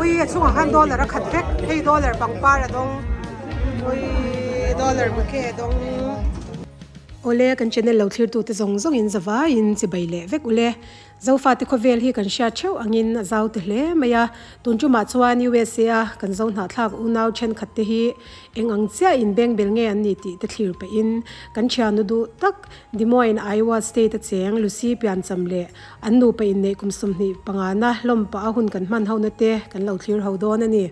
Ui a chungah khan dollar a khat vek hei dollar pangpar a dawng ui dollar bouquet a dawng. Awle kan channel lo thlir tute zawng zawng in zavaiin chibai leh vek ule. Zofate khawvel hi kan hriat theuh angin a zau ta hle mai a, tun tumah chuan USA a kan zo hnahthlak unau thenkhat te hi eng ang chiah in bengbel nge an ni tih te thlir pahin kan thiannu duh tak Des Moines, Iowa State a cheng Lucy piancham leh an nupa inneih kum 25 na hlawm pah a hun kan hman hona te kan lo thlir ho dawn a ni.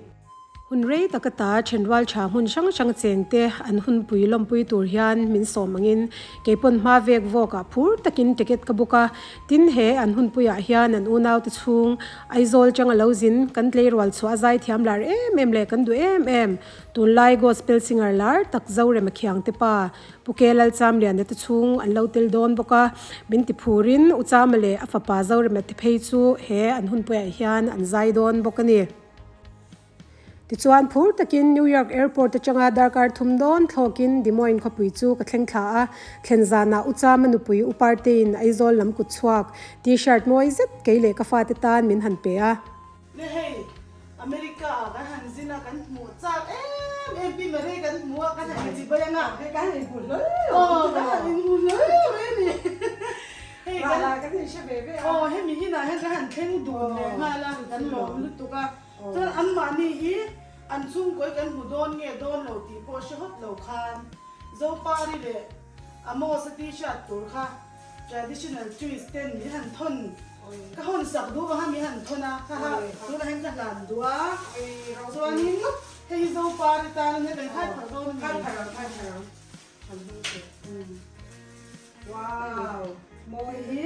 Hun rei tak ata thenrual tha hmun hrang hrang cheng te an hunpui lawmpui tur hian min sawm angin keipawn hma vek vawk ah phur takin ticket ka book a, tin he an hunpuiah hian an unau te chhung Aizawl chang a lo zin kan tleirual chhuah a zaithiam lar em em leh kan duh em em tunlai gospel singer lar tak Zorema Khiangte pa Pu Ke Lalchamliana te chhung an lo tel dawn bawk a, min ti phurin U Chama leh a fapa Zorema te phei chu he an hunpuiah hian an zai dawn bawk a ni. Tichuan, phur takin New York Airport atanga darkar thum dawn thlawkin Des Moines khawpui chu ka thleng thla a, thlen zanah U Chama nupui U Partei'n Aizawl lam kut chhuak T-shirt mawi zet kei leh ka fate tan min han pe a. Le hei, America ah kan han zin a, kan hmuh chak em em pi Mary kan hmu a, kan han inchibai anga. Hei kan han inhmu hlawl lo. Aw, kan han inhmu hlawl lo mai a ni. Hei kan. Rah kan inhre ve ve a. Aw, hemi inah hian kan han thleng dun leh nghal a, kan lawm lutuk a. Chuan anmahni hi an chhungkawi kan hmu dawn nge dawn lo tih pawh hre hawt lo khan Zopari leh Amos-a t-shirt tur kha traditional twist ten min han thawn ka hawn sak duh vang a min han thawn a kha ha tunah hian ka hlan duh a chuanin hei hi Zopari tan a nia kan khai pharh dawn a ni. Khai pharh ang khai pharh ang. Wow mawi hi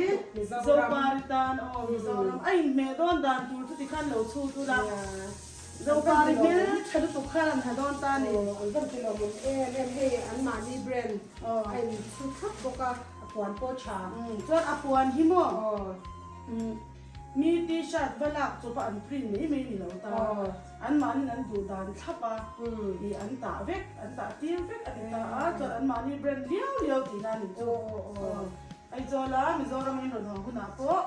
Zopari tan aw Mizoram a inhmeh dawn dan tur chu tikhan lo chhut ula Zopari hmel tha lutuk khan an ha dawn ta ni. Aw an van ti lawmawm em em hei an mahni brand a in chhut thlap bawk a a puan pawh tha. Chuan a puan hi maw Mi t-shirt va lak chawp a an print mai mai ni lo ta. Anmahniin an duh dan thlap a, ih an tah vek, an tah tir vek a ni ta a, chuan anmahni brand liau liau tihna a ni chu. Aizawl a Mizoram in rawn haw hunah pawh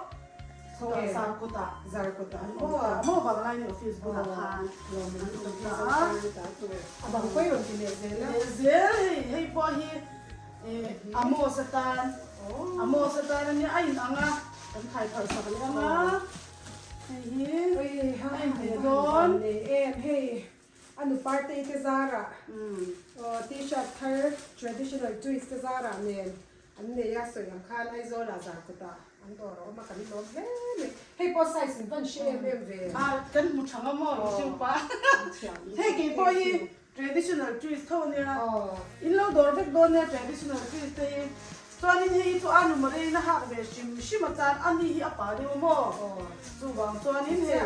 chutah Zarkawtah Zarkawtah an awm ta a, maw Vanglaini office bulah khan an awm ta a. A bang pawi rawn ti leh zel a. Leh zel hei, hei pawh hi Amos atan, Amos atan a nia, a inang a. Kan khai pharh sak leh ang a, hei hi a inhmeh dawn. Nei em hei a nu partei te zarah t-shirt thar traditional twist te zarah nen an nei a sawi ang khan Aizawl ah zar kawtah an dawr a awm a kan lawm hle mai hei pawh size in van hre em em ve. A kan hmu thang a maw Siupa hei kei pawh hi Traditional twist tho ania, in lo dawr vek dawn nia traditional twist te hi. Chuanin hei hi chu a nu Maria in a hak ve hrim hrim a chuan ani hi a pa deuh a maw? Chuvang chuanin hei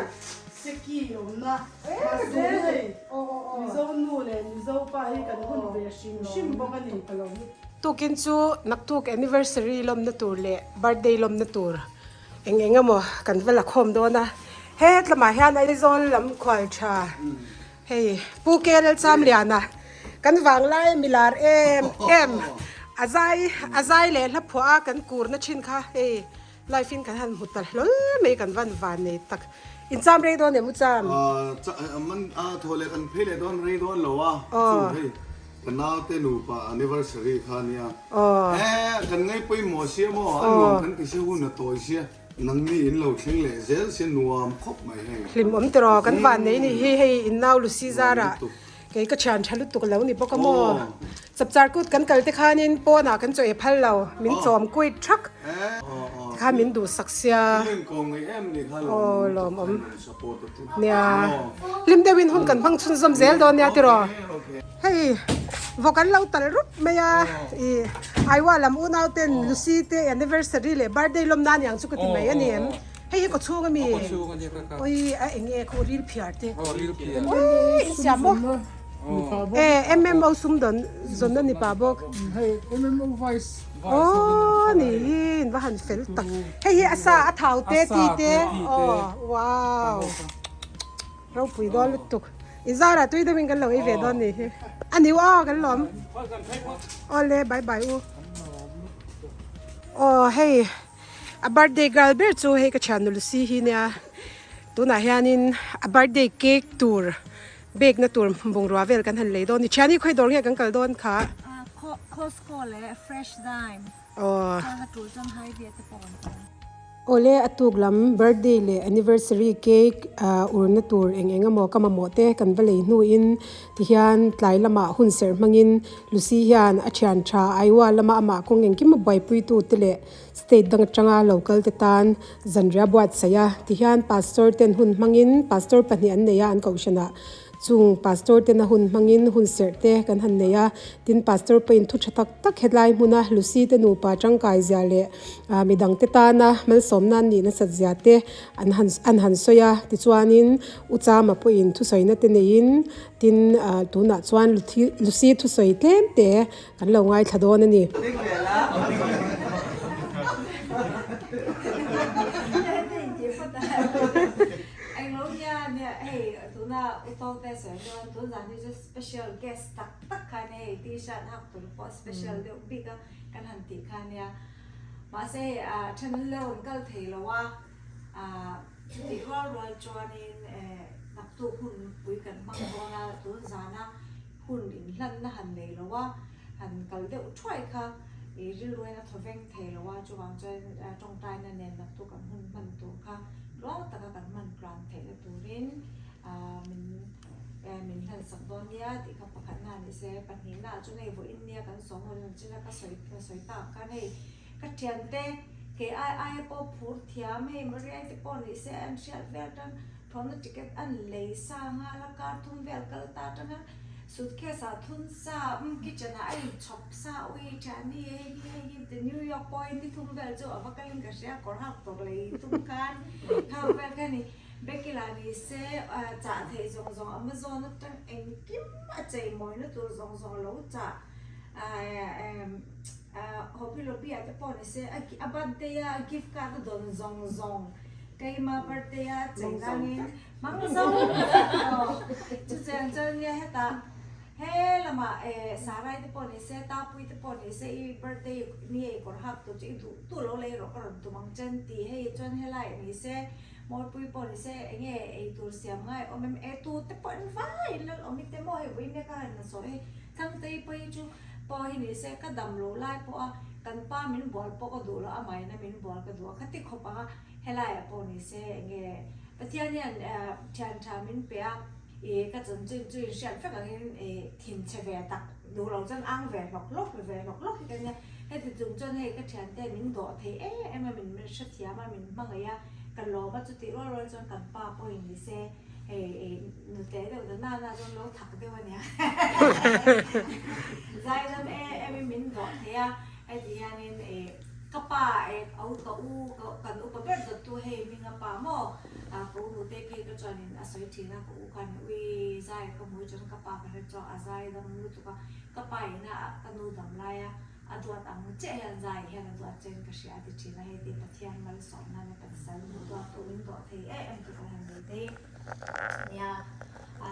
seki awmna mahse hei Mizo nu leh Mizo pa hi kan hun ve hrim hrim bawk a ni. Tukin chu naktuk anniversary lawmna tur leh birthday lawmna tur Eng eng emaw kan va la khawm dawn a, he tlamah hian Aizawl lam khual tha hei Pu KL Chamliana kan vanglai milar em em a zai a zai leh hla phuah a kan kur na thin kha hei live in kan han hmu ta hlawl mai kan van van nei tak in cham rei dawn em u cham? Man a thaw leh kan phei leh dawn rei dawn lo a chu hei Ka naute nupa anniversary kha ania. He kan ngei pawimawh sia maw a nuam kan ti sia hun a tawi sia nangni in lo thleng leh zel sia nuam khawp mai hei. Hlim awm tiraw kan van nei ni hi hei in nau Lucy zara kei ka thian tha lutuk lo ni bawk a maw chapchar kut kan kal te khanin pawnah kan chaw e phal lo min chawm kuit thak tikhan min duhsak sia aw lawmawm nia hlim deuhin hun kan hmang chhunzawm zel dawn nia tiraw. Hei vawk an lo tal rup mai a ih Aiwa lam unau ten Lucy te anniversary leh birthday lawm nan ang chu ka ti mai a ni em hei hi kawchhung a mi oi a eng nge khaw ril phiar te oi in siam maw e MMO sum dawn zawn a ni pah bawk aw ni hi in va han fel tak hei hi a sa a thau te ti te aw wow. Ropui dawn lutuk. I zarah tui deuhin kan lo ei ve dawn ni hi. A niu aw kan lawm. Awle bye bye u. Aw hei a birthday girl ber chu hei ka thiannu Lucy hi nia. Tunah hianin a birthday cake tur bake na tur bungrua vel kan han lei dawn a ni. Thiani khawi dawr nge kan kal dawn kha? Costco leh Fresh Dime Aw. Chuan a tul chuan Hy-Vee te pawh kan kal. Awle a tuk lam birthday leh anniversary cake urna tur eng eng emaw ka mamawh te kan va lei hnuin tihian tlai lamah hun serh hmangin Lucy hian a thian tha Iowa lama amah kawng engkim a buaipuitu te leh State dang atanga lo kal te tan zanriah buatsaih a, tihian Pastor ten hun hmangin Pastor pahnih an nei a an kohhranah chung Pastor ten a hun hmangin hun serh te kan han nei a, tin Pastor pawhin thu tha tak tak hetlai hmuna Lucy te nupa tangkai zia leh midang te tana malsawmna an nih nasat zia te an han an han sawi a, tichuanin U Chama pawhin thusawina te neiin tin tunah chuan Lucy thusawi tlem te Kan lo ngaithla dawn a ni. Hun inhlanna han nei lo a, han kal deuh thuai kha i rilruain a thawveng thei lo a, chuvang chuan tawngtaina nen naktuk kan hun hman tur kha tluang taka kan hman tluan theihna turin min min hlansak dawn nia tih kha pakhatna a ni se. Pahnihna ah chuan hei vawiin nia kan sawm hawn ang chin a ka sawi ka sawi tak khan hei ka thiante kei ai aia pawh phur thiam hei Mariai te pawh ni se an hriat vel tan Thawmna ticket an lei sa nghal a, kar thum vel kal ta atanga suitcase ah thun sa umm kitchen ah a inchhawp sa ui thiani hei hi hei hi ti New York pawhin ni thum vel chu a va kalin ka hria kawr hak tur lei tum khan khang vel kha ni Becky lah ni se chah theih zawng zawng Amazon atang engkim a chei mawina tur zawng zawng lo chah Hobby Lobby ah te pawh ni se a birthday a gift card a dawn zawng zawng Keima birthday a chei dangin hmang zo chu cheng chuan nia hetah he lamah eh Sarai te pawh ni se Tapui te pawh ni se i birthday ni ei kawr hak tur chu i duh duh lo lei rawh ka rawn tum ang chen tih hei chuan helai ni se Mawlpui pawh ni se enge ei tur siam ngai awm em e tu te pawh an vai in lal awm i te maw hei vawiin nia ka han sawi hei Thangtei pawh hi chu pawh hi ni se ka dam lo lai pawh a kan pa min bual pawh ka duh lo amahin a min bual ka duh a khati khawp ang a helaiah pawh ni se enge Pathian hian thian tha min pe a ih ka chanchin chu inhriat vek angin ih thinchhe ve tak duh lo chuan ang ve hlawk hlawk ve hlawk hlawk hi ka nia heti chung chuan hei ka thiante min dawh thei em em a min hrethiam a min hmangaih a ka lawm a chutih rual rual chuan kan pa pawhin ni se Hei ih nute deuh ta na na chuan lo thak deuh a nia. Zaidam em em in min dawh thei a, heti hianin ih ka pa eh au ka u kan upa ber dawttu hei hming a pa maw ah ka u nute phei ka chuanin a sawi thin a, ka u khan ui zai ka hmui chuan ka pa ka hre chuak a zaidam lutuk a, ka pa ina ka nu dam lai a A duat ang chiah hian zai hian a duat chen ka hria a ti thin a, hei ti Pathian malsawmna na pasal hmu duat tu min dawh thei em em chu kan han nei thei nia.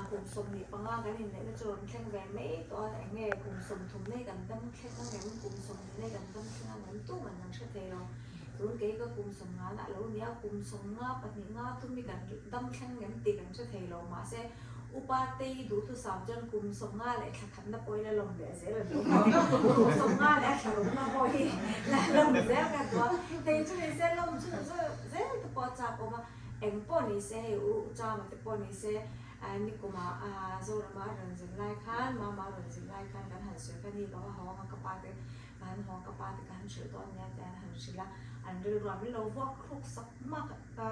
Kum 25 kan inneihna chu rawn thleng ve mai tawh a, eng nge kum 30 nei kan dam thleng ang em, kum 20 nei kan dam thleng ang em tuman kan hre thei lo. Tun kei ka kum 50 na a lo nia, kum 50 pahnih nga thum hi kan dam thleng em tih kan hre thei lo mahse, Upa tei duhthusam chuan kum 50 leh thla khatna pawh hi la lawm leh zel a duh a, kum 50 leh a thla rukna pawh hi la lawm zel ka duh a, thei chu ni se lawm chu zel te pawh a chak awm a, eng pawh ni se hei u Chama te pawh ni se nikuma Zorama a rawn zin lai khan Mama a rawn zin lai khan kan han sawi kha ni ka va hawng a ka pa te ka han hawng ka pa te ka han hrilh dawn nia te an han hrilh a, an rilruah min lo vuak thluk sak hmak a.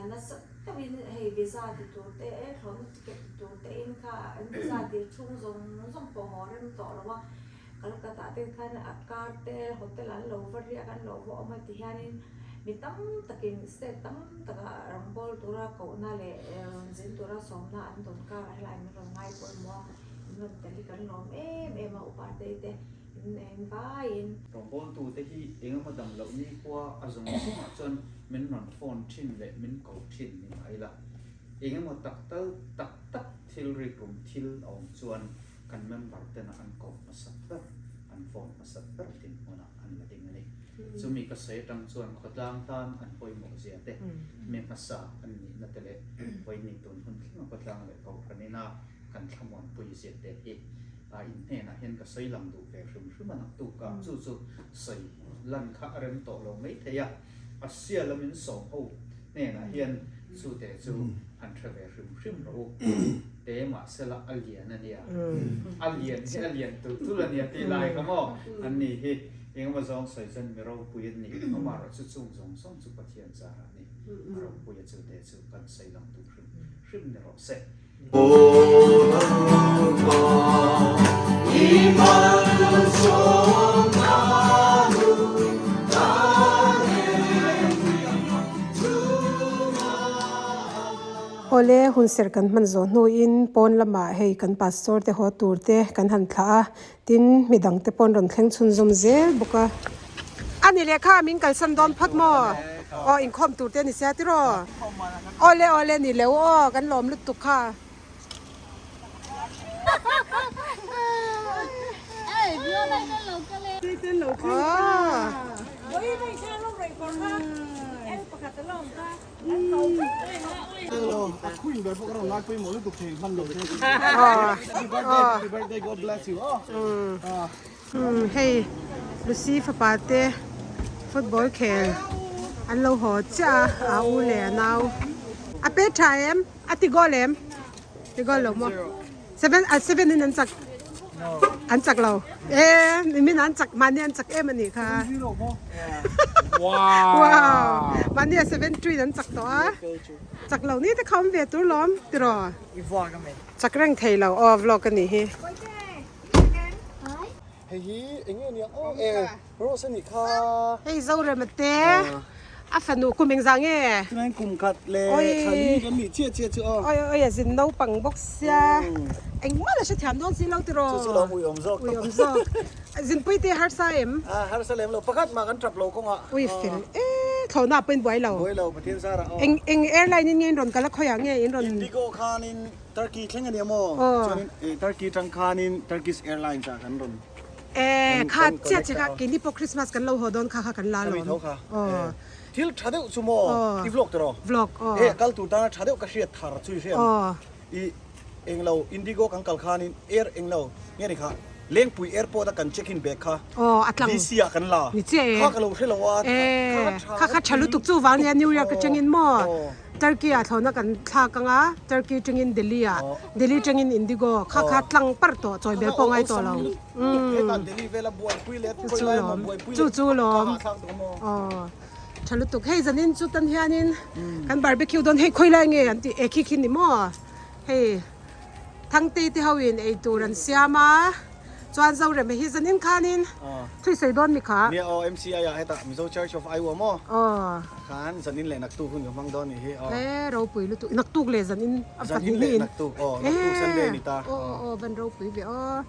Nasa deuhin hei visa ti tur te thlawhna ticket ti tur te in kha an visa dil chhung zawng zawng pawh haw rem tawh lo a, Kolkata te khan a car te hotel an lo va riak an lo va awm a ti hianin mi tam takin state tam taka rawngbawl tura kohna leh rawn zin tura sawmna an dawn karah helai min rawn ngai pawimawh a, min rawn tel hi kan lawm em em a upa te te. In vaiin. Rawngbawltute hi engemaw dam loh nikhua a zawng zawngah chuan min rawn phone thin leh min ko thin ni mah ila, engemaw tak tal tak tak thil rikrum thil a awm chuan kan member tena an ko hmasat ber, an phone hmasat ber dinhmunah an la ding a ni. Chumi ka sawi atang chuan khawtlang tan an pawimawh zia te, mi hmasa an nihna te leh vawiin tun hun thleng a khawtlang leh kohhran ina kan thlamuanpui zia te hi a in hnenah hian ka sawi lang duh ve hrim hrim a naktuk a, chu chu sawi lan kha a rem tawh lo mai thei a, Asia lamin sawm ho hnenah hian chute chu han hre ve hrim hrim rawh u. Te mahsela a lian a nia. A lian hi a lian tulh tulh a nia tih lai kha maw an ni hi engemaw zawng sawi chuan mi ropui an ni. Amaherawh chu chung zawng zawng chu Pathian zarah a ni. A ropui a chute chu kan sawi lang duh hrim hrim ni rawh se. Awle hunserh kan hman zawh hnuin pawn lamah hei kan pastor te haw tur te kan han thlah a, tin midang te pawh an rawn thleng chhunzawm zel bawk a. A ni leh kha min kalsan dawn phawt maw? Aw inkhawm tur te a ni sia tiraw? Awle awle ni leu aw kan lawm lutuk kha. Hei Lucy fapa te football khel an lo haw chiah a a u leh a nau a pet tha em a ti goal em ti goal lo maw seven a seven in an chak an chak lo e nimin an chak mahni an chak em a nih kha wow mahni a 7-3 in an chak tawh a chak lo ni te kha awm ve tur lawm tiraw chak reng thei lo aw vlog a nih hi. Hei hi eng nge nia aw e rose a nih kha. Hei Zorema te a fanu kum engzah nge? Chuan kum khat leh thla li kan nih chiah chiah chu aw. Oi oi a zin naupang bawk sia engmah la hrethiam dawn si lo tiraw? Chu chu lo ui awm zawk. Ui awm zawk. Zinpui te harsa em? A harsa lem lo pakhat mah kan tap lo kawngah. Ui fel e thlawhna pawhin buai lo. Buai lo Pathian zarah aw. Eng eng airline in nge in rawn kal a khawiah nge in rawn? Indigo khanin Turkey thleng a nia maw? Chuanin Turkey tang khanin Turkish Airlines ah kan rawn Eh, kha chiah che kha keini pawh Christmas kan lo haw dawn kha kha kan la lawm. Tho kha. Thil tha deuh chu maw? I vlog tawh rawh. Vlog aw. Eh, kal tur tana tha deuh ka hriat thar chu i hriat. I englo Indigo kan kal khanin air englo nge ni kha Lengpui airport a kan check in bag kha. Aw a tlang. DC ah kan la. Ni chiah e. Kha ka lo hre lo a. Eh, kha kha tha lutuk chu vang nia New York atangin maw? Turkey ah thlawhna kan thlak ang a, Turkey tangin Delhi ah, Delhi tangin Indigo, kha kha tlang par tawh, chawi bel pawh ngai tawh lo. Chu chu lawm, chu chu lawm. Aw, tha lutuk. Hei zanin chu tan hianin kan barbecue dawn hei khawi lai nge an tih e khi khi ni maw? Hei Thangtei te ho in ei tur an siam a. Chuan Zorema hi zanin khanin thui sawi dawn mi kha. Nia aw MCI ah hetah Mizo Church of Iowa maw? Aw. Khan zanin leh naktuk hun ka hmang dawn nih hi aw. He ropui lutuk naktuk leh zanin a Zanin leh naktuk aw naktuk Sunday ni ta. Aw aw aw van ropui ve aw.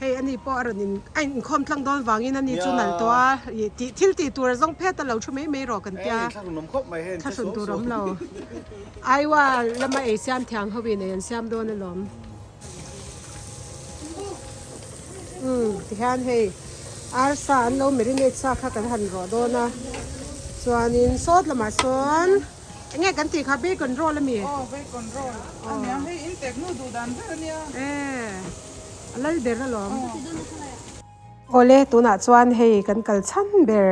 Hei ani pawh a rawn in a inkhawm tlang dawn vangin ani chu nal tawh a ih tih thil tih tur a zawng phet a lo thu mai mai rawh kan tia. Hei thlahrun awm khawp mai hei Thlahrun tur awm lo. Iowa lama ei siam thiang ho in ei an siam dawn alawm. Umm tihian hei arsa an lo marinate sa kha kan han rawh dawn a chuanin sawt lamah sawn eng nge kan tih kha bacon roll ami? Aw bacon roll ania hei in tek nu duh dan ber ania. E a lal ber alawm. Awle tunah chuan hei kan kal chhan ber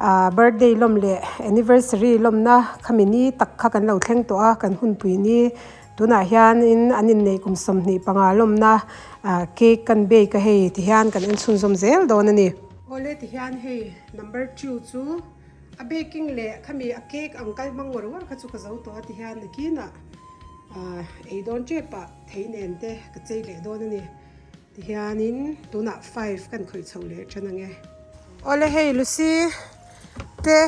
ah birthday lawm leh anniversary lawmna khami ni tak kha kan lo thleng tawh a kan hunpui ni. Tunah hianin an inneih kum 25 lawmna cake kan bake a hei tihian kan en chhunzawm zel dawn a ni. Awle tihian hei number two chu a baking leh khami a cake ang kal hmang ngawr ngawr kha chu ka zo tawh a tihian nakinah ei dawn tep ah thei nen te ka chei leh dawn a ni. Tihianin tunah five kan khawih chho leh tan ang e. Awle hei Lucy te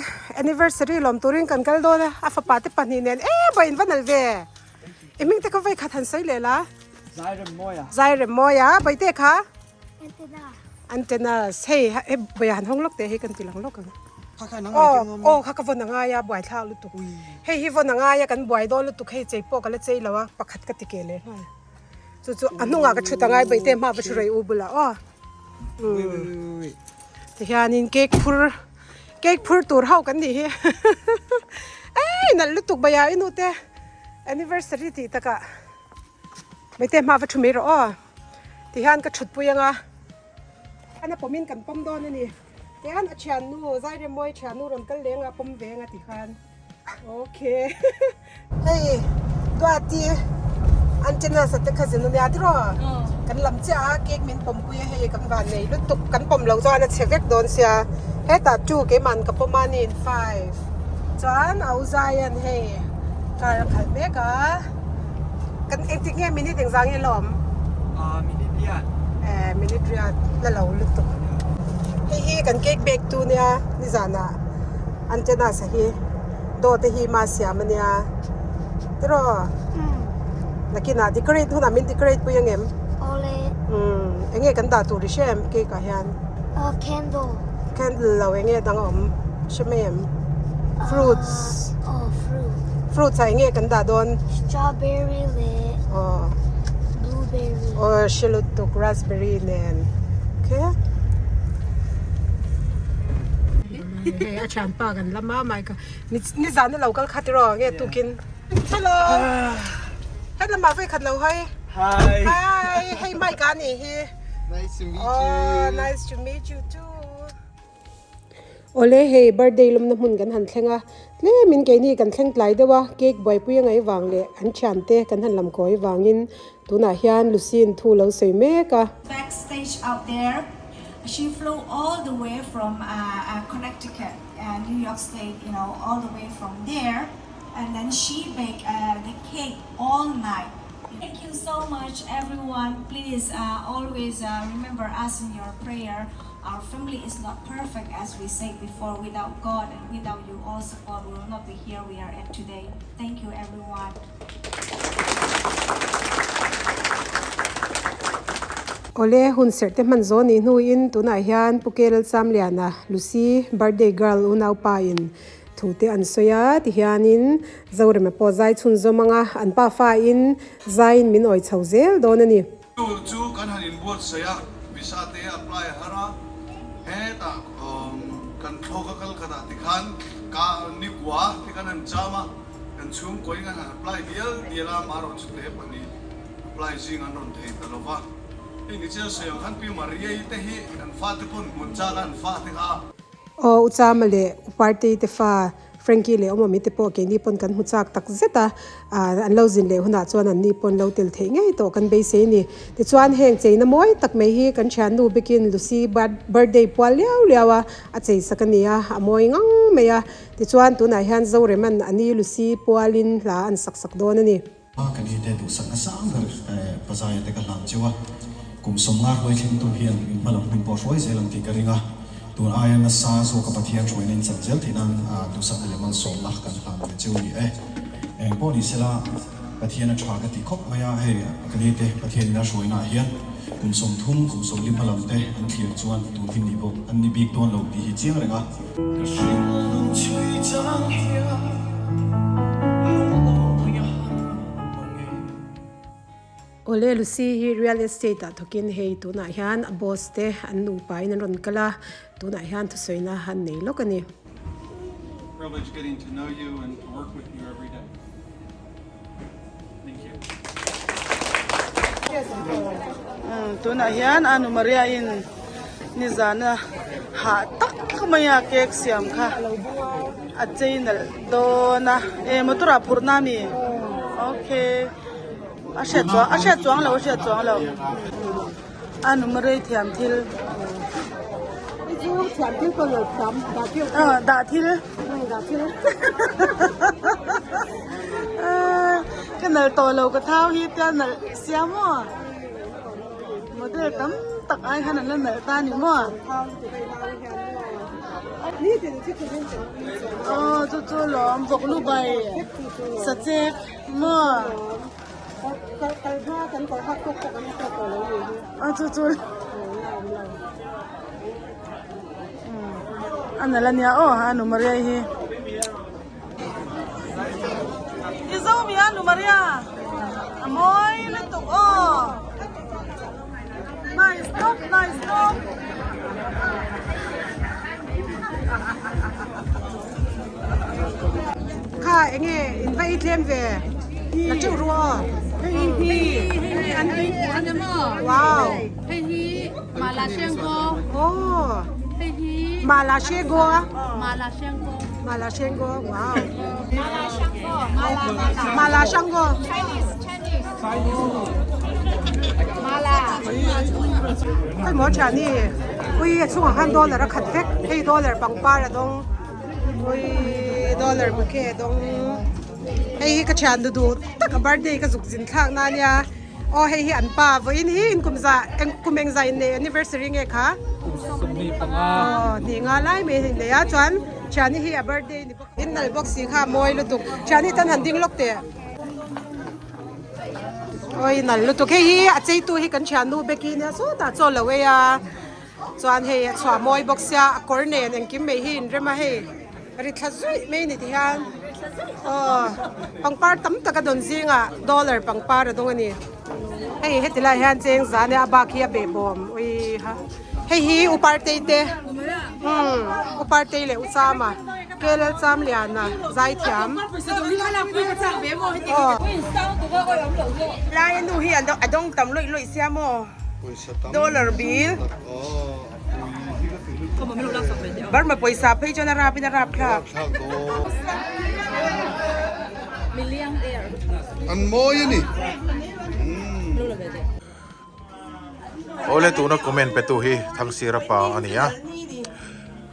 anniversary lawm turin kan kal dawn a, a fapa te pahnih nen e bawiin va nalh ve. I hming te kha vawi khat han sawi leh la. Zairemawia. Zairemawia bawihte kha. Antenna. Antennas hei he bawiah han hawng lawk teh hei kan ti lang lawk ang. Kha kha nang ai keng awm. Aw kha ka vawn a ngai a buaithlak lutuk. Hei hi vawn a ngai a kan buai dawn lutuk hei chei pawh ka la chei lo a pakhat ka ti ke leh nghal. Chu chu a hnungah ka thut angai baihte hma va thu rei u bulah aw. Tihianin cake phur. Cake phur tur ho kan nih hi. Ei nalh lutuk bai a i nu te anniversary tih takah Maite hma va thu mai rawh aw. Tihian ka thutpui anga a pawmin kan pawm dawn a ni. Tihian a thiannu Zairemawi thiannu rawn kal leng a pawm ve anga tikhan. Okay. Hei Duati antenna sa te kha zin ania tiraw kan lam chiah a cake min pawm pui a hei kan van nei lutuk kan pawm loh chuan a chhe vek dawn sia hetah two keimahn ka pawm a niin five chuan a u zaian hei car a khalh mek a kan engtik nge minute engzah nge la awm minute riat eh minute riat la lo lutuk hei hi kan cake bake tu nia nizanah antenna sa hi. Dawh te hi ma siam ania tiraw nakinah decorate hunah min decorate pui angem Awle. Umm enge kan dah tur i hre em cake ah hian Aw candle. Candle lo enge dang a awm hre mai em fruits Aw fruit. Fruits ah enge kan dah dawn Strawberry leh aw blueberry. Aw hre lutuk raspberry nen okay. Hei a thianpa kan la ma mai ka nizan a lo kal kha tiraw nge tukin hello hetlama vei khat lo hai hi hi hei mike a nih hi nice to meet you oh nice to meet you too awle hei birthday lawmna hmun kan han thleng a tlemin keini kan thleng tlai deuh a cake buaipui a ngaih vang leh an thiante kan han lam kawi vangin tunah hian Lucy-in thu lo sawi mek a. Backstage out there She flew all the way from uh, uh, Connecticut, uh, New York State, you know, all the way from there. And then she baked uh, the cake all night. Thank you so much, everyone. Please uh, always uh, remember us in your prayer. Our family is not perfect, as we said before. Without God and without you all support, we will not be here we are at today. Thank you, everyone. Awle hun serh te hman zawh nih hnuin tunah hian Pu Kel Chamliana Lucy birthday girl unaupa in thu te an sawi a tihianin Zorema pawh zai chhun zawm anga an pa fa in zaiin min awi chho zel dawn a ni. Tur chu kan han inbuatsaih a, visa te apply a har a, hetah kan thlawk a kal khatah tikhan ka nikua te kan han cham a, Kan chhungkaw in an han apply dial dial a, amaherawh chu te pahnih apply zing an rawn thei ta lo va. Hei ni chiang sawi ang khan Pi Maria-i te hi an fate pawn hmun chak a an fate kha. Aw U Chama leh U Partei te fa Frankie leh Awmawmi te pawh keini pawn kan hmu chak tak zet a, an lo zin leh hunah chuan anni pawn lo tel theih ngei tawh kan beisei a ni. Tichuan heng cheina mawi tak mai hi kan thiannu bikin Lucy birthday pual liau liau a a chei sak a ni a, a mawi ngang mai a. Tichuan tunah hian Zoreman a ni Lucy pualin hla an sak sak dawn a ni. Ka ni te duhsakna sang ber Pazaia te ka hlan cheu a, kum sawmnga hruai thlengtu hian in hma lam hun pawh hruai zel ang tih ka ring a, tun aia nasa zawka Pathian hruaina in chan zel theih nan duhsakna leh malsawmna kan hlan ve cheu a ni e. Eng pawh ni sela Pathian a tha ka ti khawp mai a, hei ka ni te Pathian ina hruaina ah hian kum sawmthum, kum sawmli hma lam te an thlir chuan tun hi ni bawk an ni bik dawn lo tih hi chiang reng a. Ka hringnun chhui chang hian lunglawi a har mang e. Awle Lucy hi real estate ah thawkin hei tunah hian a boss te an nupa in an rawn kal a, tunah hian thusawiina an nei lawk a ni. Privilege getting to know you and to work with you every day. Thank you. Tunah hian Anu Maria in nizana hah tak mai a cake siam kha a chei nalh dawn a e motor ah phurh na ami okay a hriat chuang a hriat chuang lo a hriat chuang lo Anu Maria thiam thil dah thil ka nalh tawh lo ka thau hi tia nalh sia maw model tam tak ai khan an la nalh ta ni maw aw chu chu lawm vawk lu bai sachek maw aw chu chu A nalh a nia aw a nu Maria hi. I zo mi a nu Maria a mawi lutuk aw. Nice top nice top. Kha enge in va ei tlem ve la teuh ru aw. Hei hi hei hi an tui pur a ni maw? Wow. Hei hi Mala Shengo. Oh. Hei hi Mala Shengo a. Mala Shengo. Mala Shengo. Wow. Mala Shango. Mala Mala. Mala Shango. Chinese Chinese. Mala. Hei maw thiani ui a chungah khan dollar a khat vek hei dollar pangpar a dawng. Ui dollar bouquet dawng hei hi ka thian duh duh tak a birthday ka zuk zin thlak na ania aw hei hi an pa vawiin hi in kum za eng kum eng za in nei anniversary nge kha aw hnih nga lai mai in nei a chuan thiani hi a birthday ni bawk in nal bawk si kha a mawi lutuk thiani tan han ding lawk teh awi nal lutuk hei hi a cheitu hi kan thiannu Becky nia sawtah chaw lo ei a. Chuan hei a chhuah mawi bawk sia a kawr nen engkim mai hi inrem a hei ri thla zuih mai ni ti hian aw pangpar tam tak a dawn zingah dollar pangpar a dawng a ni hei heti lai hian cheng zan e a bak hi a behbawm ui ha hei hi u partei te umm u partei leh u chama K L Chamliana zaithiam aw. Lai a nu hi a dawng tam luih luih sia maw? Dollar bill Burma pawisa phei chuan a rap in a rap thlak. An mawi a ni. Awle tuna comment pe tu hi Thangsira pa a ni a.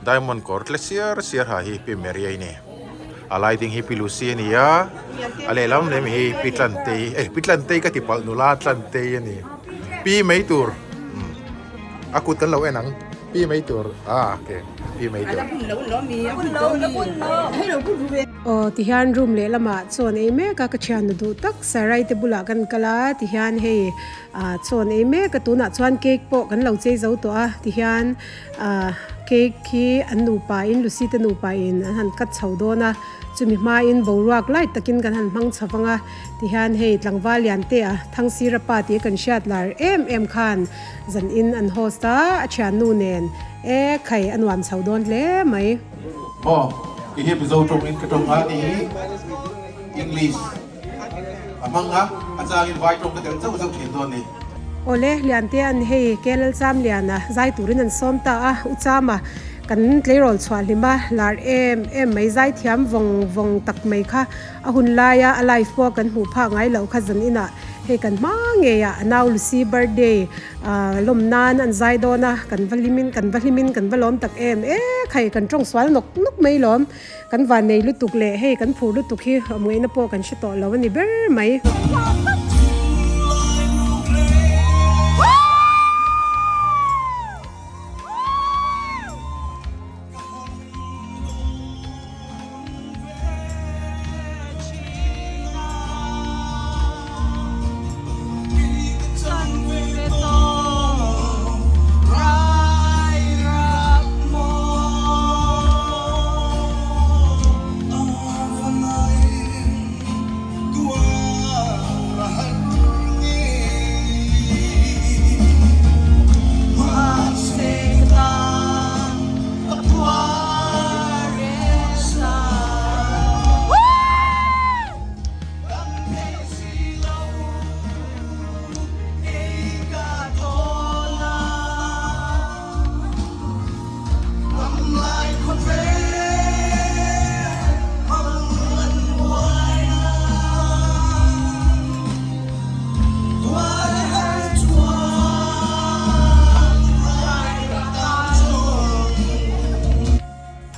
Diamond kawr tle siar siar ha hi Pi Mary a ni. A lai ding hi Pi Lucy a ni a, a lehlam lem hi Pi Tlantei, eh Pi Tlantei ka ti palh nula Tlantei a ni. Pi mai tur, umm a kut kan lo en ang, Pi mai tur, ah ok Pi mai tur. Aw tihian room lehlamah chawn ei mek a ka thian nu duh tak Sarai te bulah kan kal a tihian hei ah chawn ei mek a tunah chuan cake pawh kan lo chei zo tawh a tihian Ah cake khi an nupa in Lucy te nupa in an han cut chho dawn a, chumi hma in boruak lai takin kan han hmang chho vang a, tihian hei tlangval lian te a Thangsira pa tih kan hriat lar em em khan zan in an host a, a thiannu nen e khai a nuam chho dawn hle mai. Maw i hi Mizo tawng in ka tawng a ni English. A hmang a, a changin vai tawng ka tel zauh zauh thin dawn ni. Awle, Liante an hei KLL Chamliana zai turin an sawm ta a, U Chama kan tleirawl chhuah hlim a, lar em em mai zai thiam vawng vawng tak mai kha a hun laia a live pawh kan hmuh phak ngai loh kha zan inah hei kan hma ngeiah a nau Lucy birthday lawm nan an zai dawn a, kan va hlimin kan va hlimin kan va lawm tak em e khai kan tawng sual nawk nawk mai lawm. Kan van nei lutuk leh hei kan phur lutuk hi awmngaihna pawh kan hre tawh lo a ni ber mai.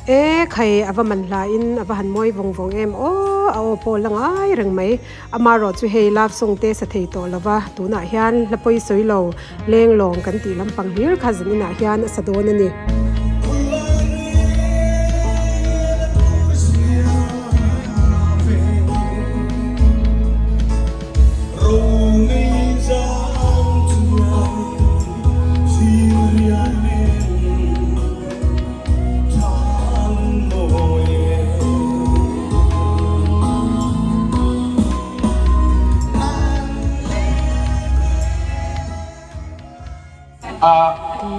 E khai a va man hla in a va han mawi vawng vawng em aw a aw pawh la ngai reng mai amarawh chu hei love song te sa thei tawh lo va tunah hian hla pawi sawi lo leng lawng kan tih lampang hlir kha zan inah hian a sa dawn a ni.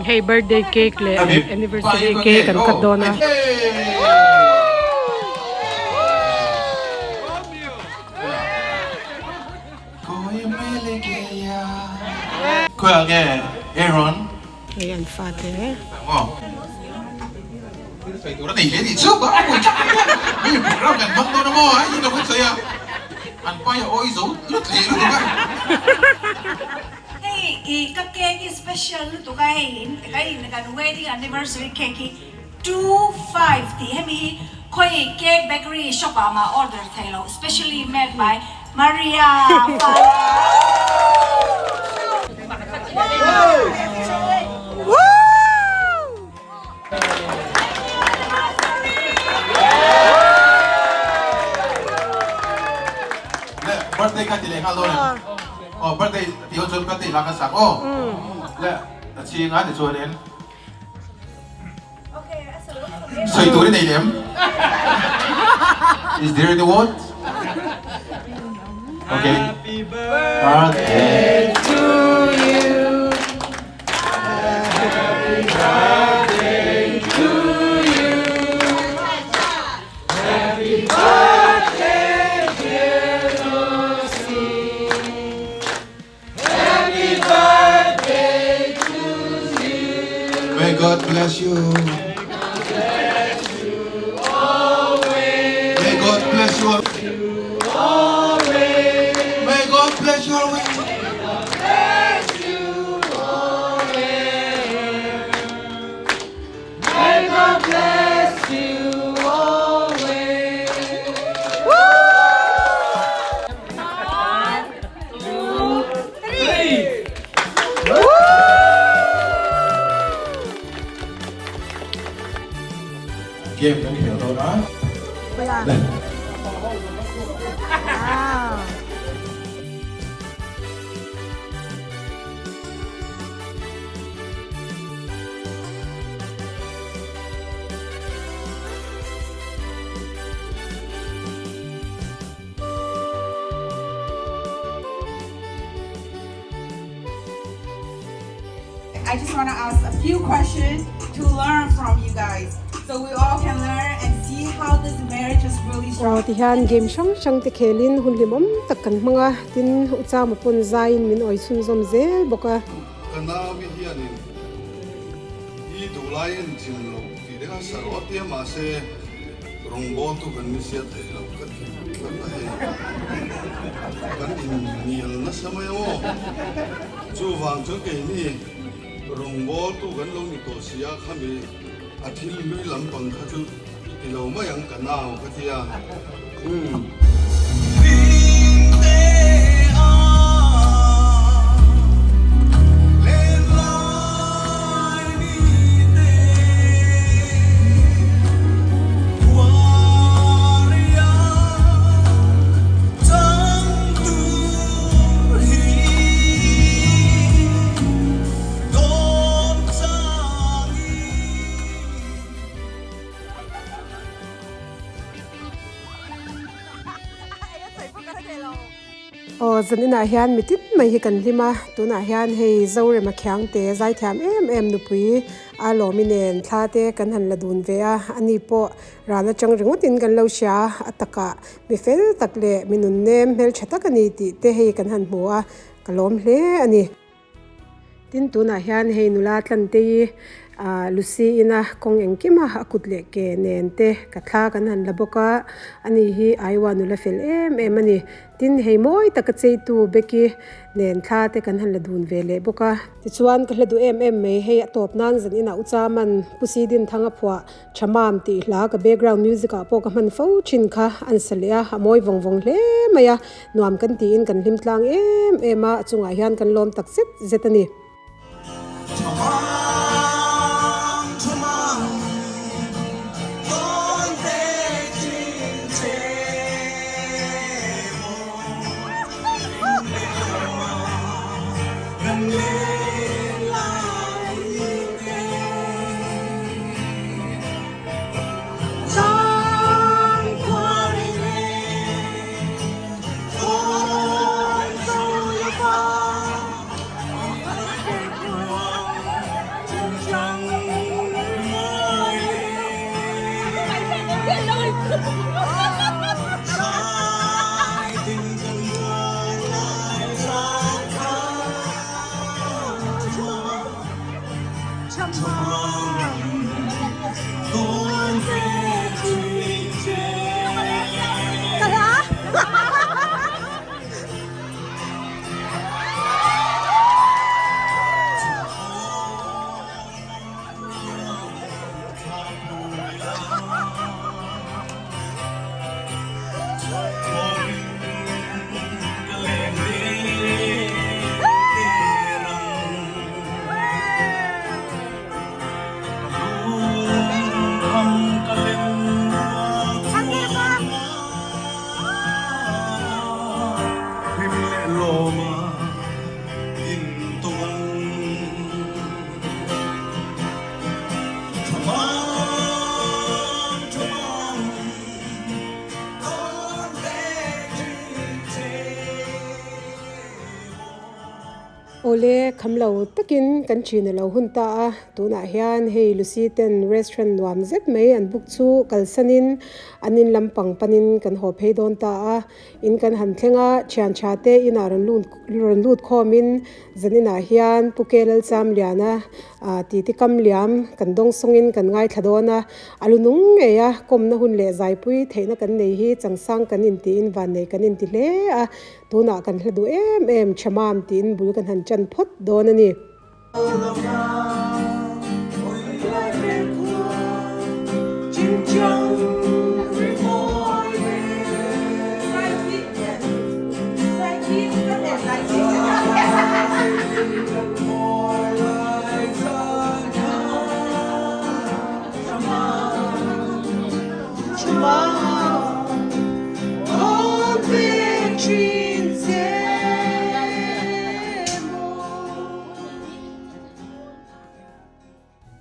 Hei birthday cake leh anniversary cake an cut dawn a. Nge Aaron? Hei an fate. Maw? Thil sawi tur a nei hle tih chu a pui tha mai. Mi program kan hmang dawn a maw? A in lo kan sawi a, an pai a awi zo lut leh lutuk a. Hei i ka cake hi special lutuk a, hei in ka in kan wedding anniversary cake hi 25 tih hemi hi khawi cake bakery shop ah mah order thei lo specially made by Maria Le birthday kha ti leh nghal dawn em? Aw birthday tih ho chuan birthday hla kha sak aw. Le a chhing a tichuanin. Sawi tur i nei lem? Is there any word? Okay. Happy birthday to you. Happy birthday to you. Happy birthday dear Lucy. Happy birthday to you. May God bless you. May God bless you always. May God bless you always. May God bless you always. Game kan khel dawn a. I just want to ask a few questions to learn from you guys so we all can learn and see how this marriage is really Aw tihian game hrang hrang te khelin hun hlimawm tak kan hmang a, tin Uchama pawn zaiin min awi chhunzawm zel bawk a. Ka nau i hianin i duhlai en chim lo tih reng a sa rawh tia mahse rawngbawltu kan ni sia theih loh ka ti tlat a hei kan inhnial nasa mai ang aw. Chuvang chuan keini rawngbawltu kan lo ni tawh sia khami a thil hlui lampang kha chu i ti lo mai ang ka nau ka ti a. Umm. Aw zaninah hian mitin mai hi kan hlim a tunah hian hei Zorema Khiangte zaithiam em em nupui a lawmi nen thla te kan han la dun ve a ani pawh ral atang ringawt in kan lo hria a takah mi fel tak leh mi nun nem hmeltha tak a ni tih te hei kan han hmu a ka lawm hle a ni. Tin tunah hian hei nula tlante hi ah Lucy ina kawng engkim a a kut leh ke nen te ka thla kan han la bawk a ani hi Iowa nula fel em em a ni. Tin hei mawi taka cheitu Becky nen thla te kan han la dun ve leh bawk a. Tichuan ka hla duh em em mai hei a tawp nan zan inah Uchaman Pu Sidin Thanga phuah Thamam tih hla ka background music ah pawh ka hman fo thin kha an sa leh a, a mawi vawng vawng hle mai a, nuam kan tiin kan hlim tlang em em a, a chungah hian kan lawm tak zet zet a ni. Awle, kham lo takin kan ṭhin a lo hun ta a, tunah hian hei Lucy ten restaurant nuam zet mai an book chu kalsanin an in lampang panin kan haw phei dawn ta a, in kan han thleng a, thian tha te inah rawn lut rawn lut khawmin zaninah hian Pu Ke Lalchamliana titi kam liam kan dawng sawngin kan ngaithla dawn a, a lu nung ngei a, kawmna hun leh zaipui theihna kan nei hi changsang kan intiin vannei kan inti hle a. Tunah kan hla duh em em Thamam tiin bul kan han chan phawt dawn a ni.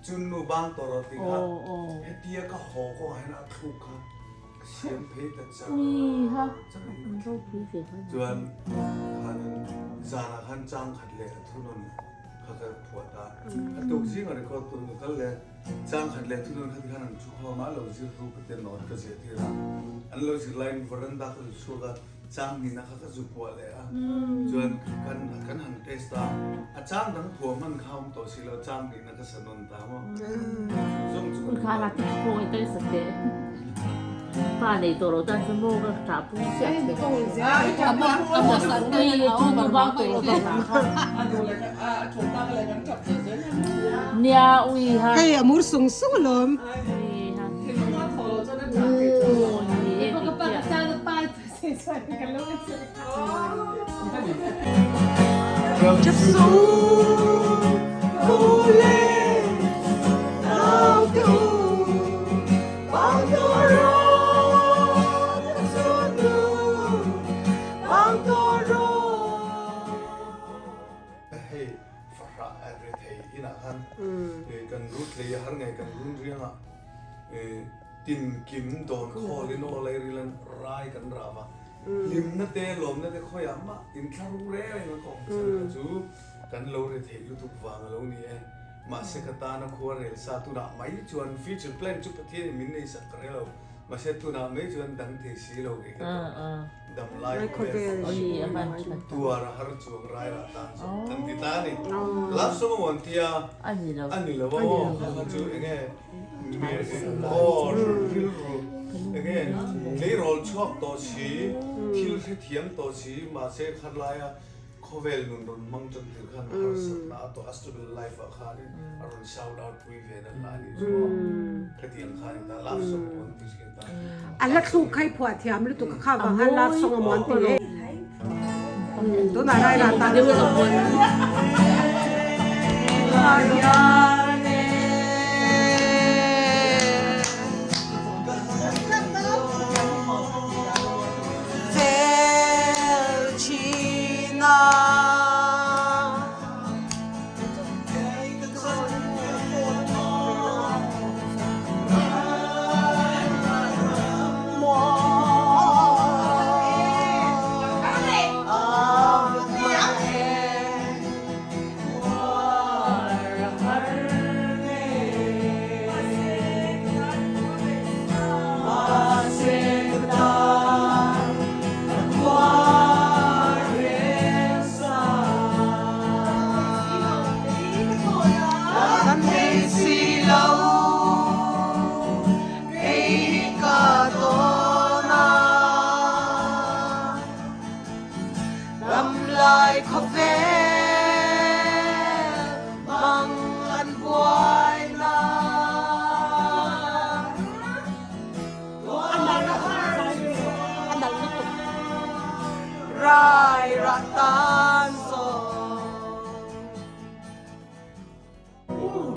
Chun nu bang tawh rawh tih kha hetia ka haw kawngah hian a thluk kha ka siam phei ta char char in chuan khanin zanah khan chang khat leh a thunawn kha ka phuah ta a tuk zingah record tur ka kal leh. Chang khat leh thunun khat khan an thu khawm a, lo zir ru ka tia nawt ka ziah tir a. An lo zir laiin veranda ka zu chhuak a, chang nihna kha ka zu puah leh a. Chuan kan kan han test a, a chang dang phuah hman kha a awm tawh si lo, chang nihna ka sa nawn ta maw. Chu zawng chu kan Kha la ti khaw ngai sa teh. Pa nei tawh lo tan chu maw ka tah pui chiah che. Nia ui ha. Hei a mur sung sung alawm. Hei fahrah a ri thei inah khan kan rut lei a har ngei kan run riangah tinkim dawn khawl in aw lai rilan rai kan rah va hlimna te lawmna te khawiah mah inthlahrung reng reng a ka awm chan kha chu kan lo ri theih lutuk vang a lo ni e. Mahse ka tana khua rel sa tunah mai chuan future plan chu Pathianin min nei sak ka hre lo. Mahse tunah mai chuan dang thei si lo kei ka tawrh a, dam lai khawvel tuar a har chuang rai rah tan zawk kan ti ta a ni. Love song a mawn tia a ni lo a aw kha kha chu enge aw rilru enge tleirawl chhuak tawh si thil hrethiam tawh si mahse khatlaia Khawvel nun rawn hmang tan tir khan harsatna a tawh a struggle life ah khanin a rawn shout out pui ve na hla anih chu aw khatiang khan in ta love song a mawn ti thin ta. A hla thluk kha i phuah thiam lutuk a kha vang khan love song a mawn ti e. Tunah rai rah tan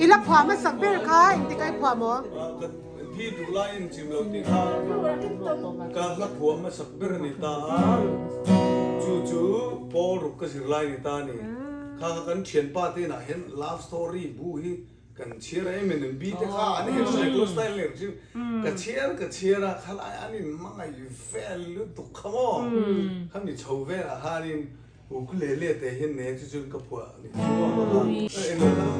I la phuah hmasak ber kha engtik a i phuah maw? Thi duh laiin chim lo tih kha ka hla phuah hmasak ber a ni ta a, chu chu Paul ruk ka zir lai a ni ta a ni. Kha kha kan thianpa te inah hian love story bu hi Kan chhiar em em bi te kha an her cycle style ler chu ka chhiar ka chhiar a khalai an in hmangaih vel lutuk kha maw kha mi chho velah khanin. Ukulele te hian ne chu chuan ka phuah a ni chu maw?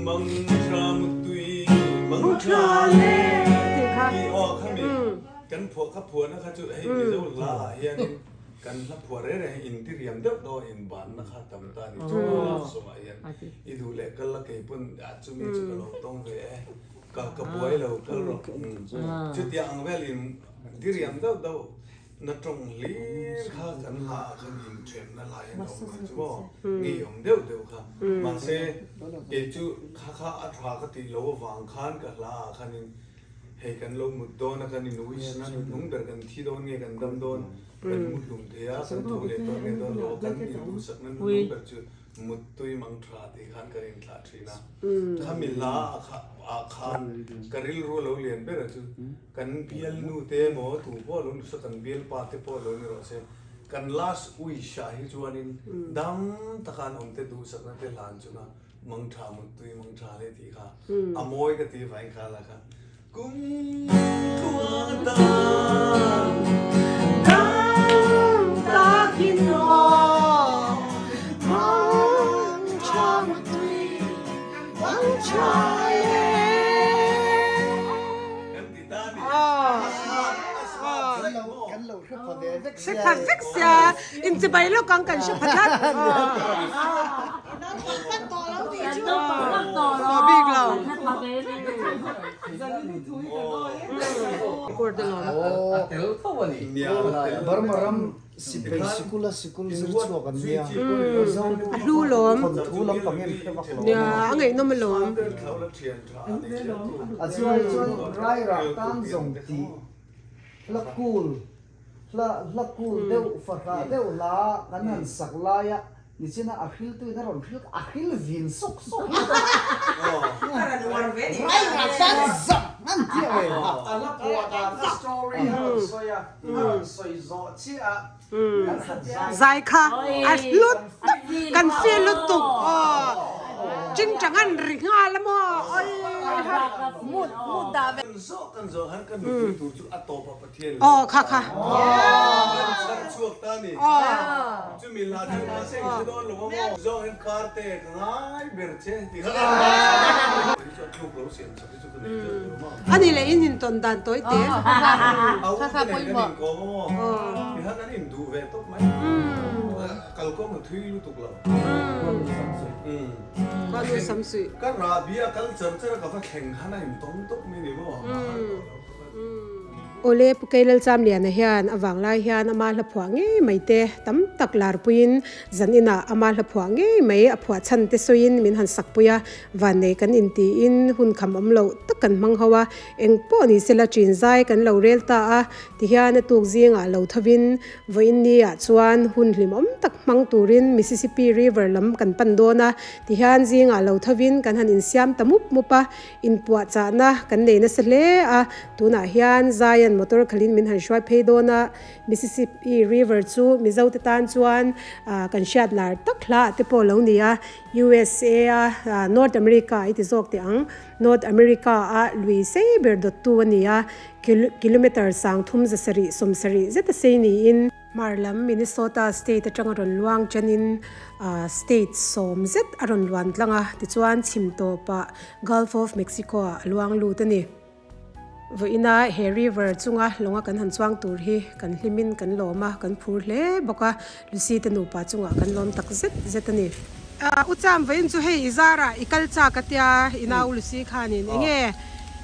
Mang tha mutui mang tha le tih aw kha mi kan phuah ka phuahna kha chu hei Mizo hla ah hianin kan hla phuah reng reng hi intiriam deuh deuh a inbanna kha tam ta a ni chu maw love song ah hian i duh leh kal la kei pawn ah chumi chu ka lo tawng ve e ka ka buai lo kal rawh chutiang ang vel in diriam deuh deuh Na tawng hlir kha kan hla ah khan inthenna lai an awm kha chu maw? Ngeiawm deuh deuh kha. Mahse, kei chu kha kha a tha ka tih loh avang khan ka hla ah khanin hei kan lo mut dawn a, kan in wish na hnung ber kan thi dawn nge kan dam dawn, kan mu hlum thei a, kan tho leh dawn nge dawn lo a, kan induhsakna hnuhnung ber chu Muttui mang tha tih khan kan inthlah thin a, khami hla ah khan ka rilru a lo lian ber a chu kan bialnu te emaw tu pawh lo ni se kan bialpa te pawh lo ni rawh se kan last wish ah hi chuanin dam taka an awm te duhsakna te hlan chunga mang tha muttui mang tha hle tih kha a mawi ka ti vangin kha la kha Kum tluang dan dam takin aw mang tha mutui mang tha le. Kan ti ta ni. Kan lo hre pha ve vek sia. Hre pha vek sia. Inchibai lawk ang kan hre pha tlat. Tawh bik lo. Burma ram sipai sikul a sikul zir chhuak an nia. A hlu lawm. Thawnthu lampang em hre vak lo. Nia, a ngaihnawm alawm. A chuai chuan Rairah tan zawng tih hla kul hla hla kul deuh fahrah deuh hla kan han sak laia Nichina a hril tuin a rawn hril a hril vin sawk sawk hlawk a. A rawn uar ve ni. Rai rak tan zam an tia ve. A la phuah dan a story a rawn sawi a, a rawn sawi zawh chiah a kan han zai. Zai kha a hlut tak kan feel lutuk aw chingchang an ri nghal a maw oi ha. Mut mut dah ve. Kan zawh kan zawh khan kan nupui tur chu a tawp a Aw kha kha. Kan chhar chhuak ta ni. Chumi hla chu mahse in hre dawn lo a maw. Zawng hian parte ka ngai ber che ti kha. Hi chu a tluk lo siam chak hi chu ka nei teuh lo maw. Ani leh in intawn dan tawi te. A u te nen kan inkawm a maw. Ti khan an induh ve tawp mai. Kalkawm a thui lutuk lo. Kanu samsuih. Ka rahbi a kal char char a ka va thleng khan a intawng tawp mai ni maw. Awle, Pu Keilalchamliana hian a vanglai hian ama hla phuah ngei mai te tam tak larpuiin zan inah ama hla phuah ngei mai a phuah chhan te sawiin min han sakpui a, vannei kan intiin hun kham awm loh tak kan hmang ho a, eng pawh ni sela ṭin zai kan lo rel ta a, tihian a tuk zingah lo thovin vawiin ni ah chuan hun hlimawm tak hmang turin Mississippi River lam kan pan dawn a, tihian zingah lo thovin kan han insiam ta mup mup a. Inpuahchahna kan nei nasa hle a, tunah hian Zion motor khalin min han hruai phei dawn a, Mississippi River chu Mizo te tan chuan kan hriat lar tak hla ah te pawh lo ni a, USA a North America i ti zawk teh ang, North America a lui sei ber dawttu a ni a, kilometer 30 170 zeta sei niin. Hmar lam Minnesota state atanga rawn luang chenin state sawm zet a rawn luan tlang a, tichuan chhim tawpah Gulf of Mexico ah a luang lut a ni. Vawiina he river chunga lawnga kan han chuang tur hi kan hlimin kan lawm a, kan phur hle bawk a, Lucy te nupa chungah kan lawm tak zet zet a ni. U Cham, vawiin chu hei i zarah i kal chak a tia i nau Lucy khanin enge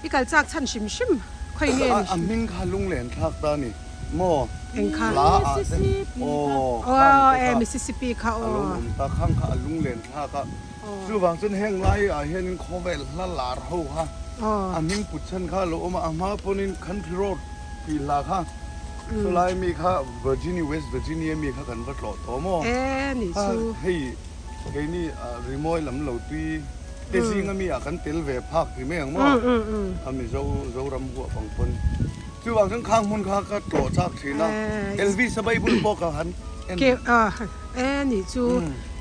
i kal chak chhan hrim hrim khawi nge ni? A hming kha lunglen thlak ta a ni. Maw? Eng kha? Hla ah te. Aw, khang te kha. Mississippi kha aw. A lo awm ta, khang kha a lunglen thlak a. Chuvang chuan heng lai ah hianin khawvel hla lar ho kha a hming put chhan kha a lo awm a, a hma pawnin Country Road tih hla kha chulai mi kha Virginia, West Virginia mi kha kan va tlawh tawh maw? E nih chu. Hei keini rimawi lam lo tui te zinga mi ah kan tel ve phak ti mai ang maw? A Mizo Zoram huah pang pawn. Chuvang chuan khang hmun kha ka tlawh chak thin a, Elvis a Bible pawh ka han en. Ke e nih chu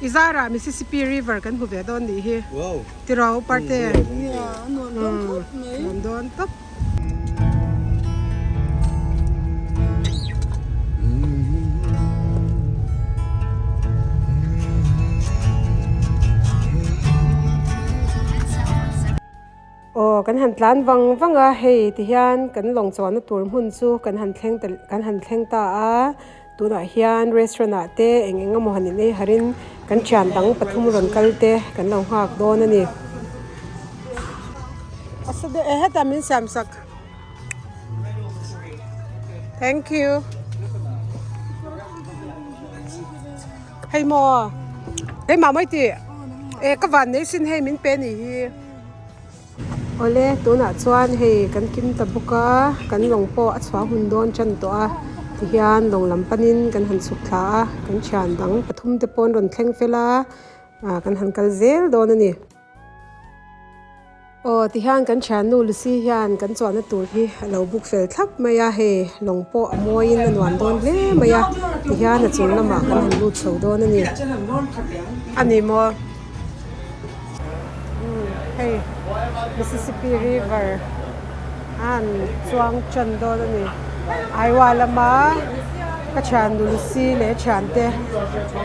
i zarah Mississippi River kan hmu ve dawn nih hi. Wow. Tiraw parte. Nia, a nuam dawn khawp mai. Nuam dawn tawp. Aw kan han tlan vang vang a hei tihian kan lawng chuanna tur hmun chu kan han thleng ta kan han thleng ta a tunah hian restaurant ah te eng eng emaw han in ei harin kan thian dang pathum rawn kal te kan lo nghak dawn a ni. Hetah min siam sak. Thank you. Hei maw keimah mai tih e ka van nei sin hei min pe nih hi. Awle tunah chuan hei kan kim ta bawk a kan lawng pawh a chhuah hun dawn tan tawh a tihian lawng lam panin kan han chhuk thla a kan thian dang pathum te pawh an rawn thleng fel a ah kan han kal zel dawn a ni. Aw tihian kan thiannu Lucy hian kan chuahna tur hi a lo book fel thlap mai a hei lawng pawh a mawiin a nuam dawn hle mai a tihian a chung lamah kan han lut chho dawn a ni. A ni maw? Umm hei Mississippi River a han chuang tan dawn a ni. Iowa lama ka thiannu Lucy leh thiante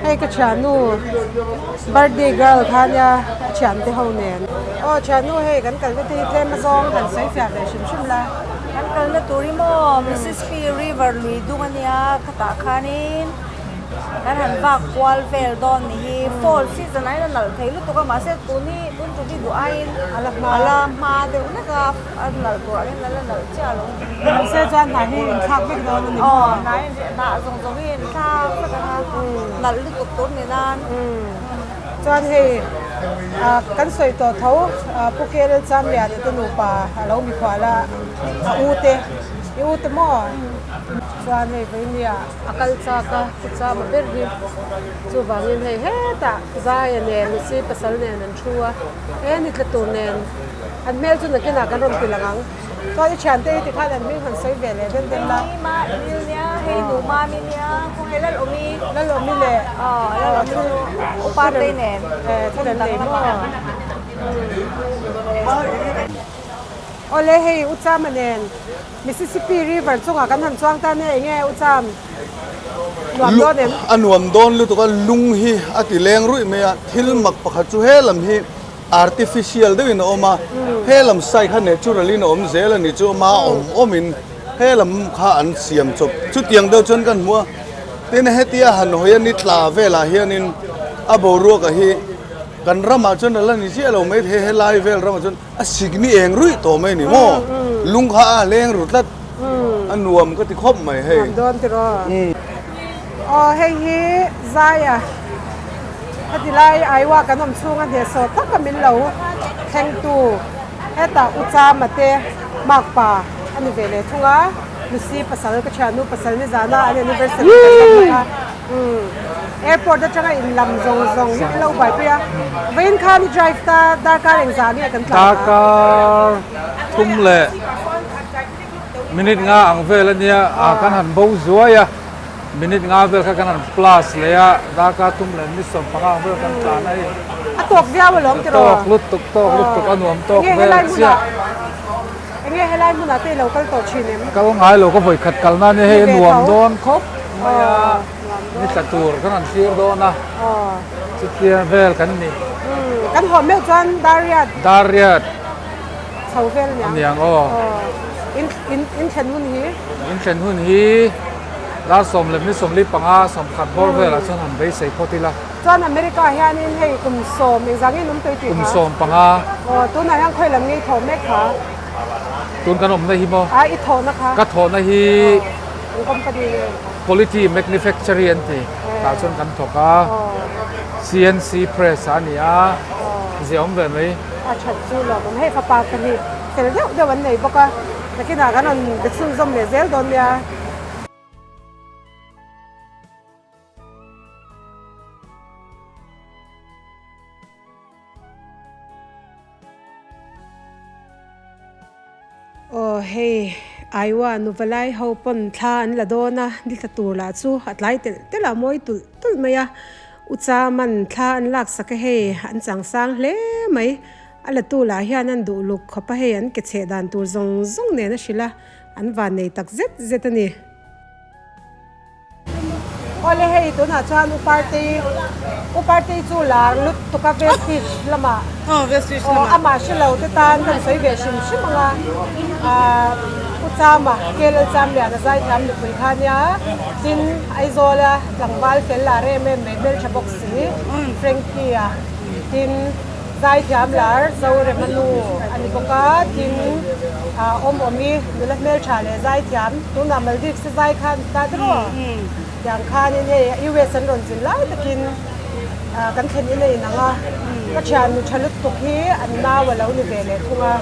hei ka thiannu birthday girl kha ania a thiante ho nen. Aw thiannu hei kan kalna te hi tlem azawng han sawi fiah ve hrim hrim la. Kan kalna tur hi maw Mississippi River lui dung ania khatah khanin kan han vak kual vel dawn ni hi fall season ah hian a nalh thei lutuk a mahse tun hi tun tum hi duh aiin a la hma deuh hlek a. A nalh tur angin a la nalh chiah lo. Mahse chuan hnah hi inthlak vek dawn a ni maw? Aw, hnah hi hnah zawng zawng hi inthlak vek ang a, nalh lutuk tur ni nan. Chuan hei kan sawi tawh tho Pu KL Chamliana te nupa a lo mikhual a, a u te, i u te maw? Chuan hei vawinia a kal chak a, Pu Chama ber hi chuvangin hei hetah Zaia nen Lucy pasal nen an thu a, he ni tla tur nen. An hmel chu nakinah kan rawn ti lang ang. Chuan i thiante hi tikhan an hming han sawi ve leh den den la. Hei ma Emil nia, hei nu Mami nia, khawnge Lalawmi. Lalawmi leh Aw Lalawmi chu upa te nen. Eh thil an nei maw. Awle hei U Chama nen Mississippi River chungah kan han chuang ta nia enge U Cham nuam dawn em? A nuam dawn lutuk a, lung hi a ti leng ruih mai a, thil mak pakhat chu he lam hi Artificial deuhin a awm a, he lam side kha natural in a awm zel a ni chu ama awm awmin he lam kha an siam chawp chutiang deuh chuan kan hmu a, tin hetia han hawi a ni tla velah hianin a boruak a hi kan ramah chuan a la ni chiah lo mai thei helai vel ramah chuan a sikni eng ruih tawh mai a ni maw lung kha a leng ru tlat a nuam ka ti khawp mai hei. Nuam dawn tiraw? Aw hei hi Zaia. Heti lai Iowa kan awm chhunga hnehsawh taka min lo thlengtu hetah U Chama te makpa a ni ve leh thung a, Lucy pasal ka thiannu pasal nizana an anniversary kan hman bawk a, umm airport atanga in lam zawng zawng hi an lo buaipui a, vawiin khan i drive ta darkar engzah nge kan tlan a? Darkar thum leh minute nga ang vel a nia, kan han bo zuai a. Minute nga vel kha kan han plus leh a, darkar thum leh ni 15 ang vel kan tlan a hei. A tawk viau alawm tiraw? A tawk lutuk, tawk lutuk, a nuam tawk vel chiah. Enge helai hmunah te i lo kal tawh thin em? Kal ngai lo, ka vawi khat kalna ania hei a nuam dawn khawp mai a, ni tla tur kan han thlir dawn a, chutia vel kan ni. Kan haw meuh chuan Dariat. Dariat. Chho vel aniang. Aniang aw. In in in thlen hun hi. In thlen hun hi dar 15 ni 45 10 bawr velah chuan han beisei phawt ila. Chuan America hianin hei kum sawm engzah nge in awm tawh i tih kha? Kum 15. Aw tunah hian khawi lam nge i thawh mek kha? Tun kan awmna hi maw? A i thawhna kha. Ka thawhna hi. Eng company nge? Quality Manufacturing an ti. Tah chuan kan thawk a. CNC press a ni a. Zia awm ve mai. A that chu lo awm. Hei fapa pahnih fel deuh deuh an nei bawk a, nakinah kan rawn be chhunzawm leh zel dawn nia. Aw hei Iowa nuvalai ho pawn thla an la dawn a, ni tla tur lah chu a tlai telh telh a, mawi tulh tulh mai a. U Chaman thla an lak sak a hei, an chang sang hle mai. A latu lah hian an duh luk khawp a hei, an ke chheh dan tur zawng zawng nen a hrilh a, an van nei tak zet zet a ni. Awle hei tunah chuan U Partei U Partei chu lar lutuk a Vestige lamah Aw Vestige lamah aw amah hre lo te tan kan sawi ve hrim hrim ang a ah U Chama KL Chamlian a zaithiam nupui kha nia tin Aizawl a tlangval fel lar em em mai hmeltha bawk si Frankie a tin Zaithiam lar Zorema nu a ni bawk a, tin awm awmi nula hmeltha leh zaithiam tunah Maldives te zai khan ta tiraw? Tiang khanin hei US an rawn zin lai takin kan thlen in a inang a, ka thiannu tha lutuk hi an nau a lo ni ve leh thung a,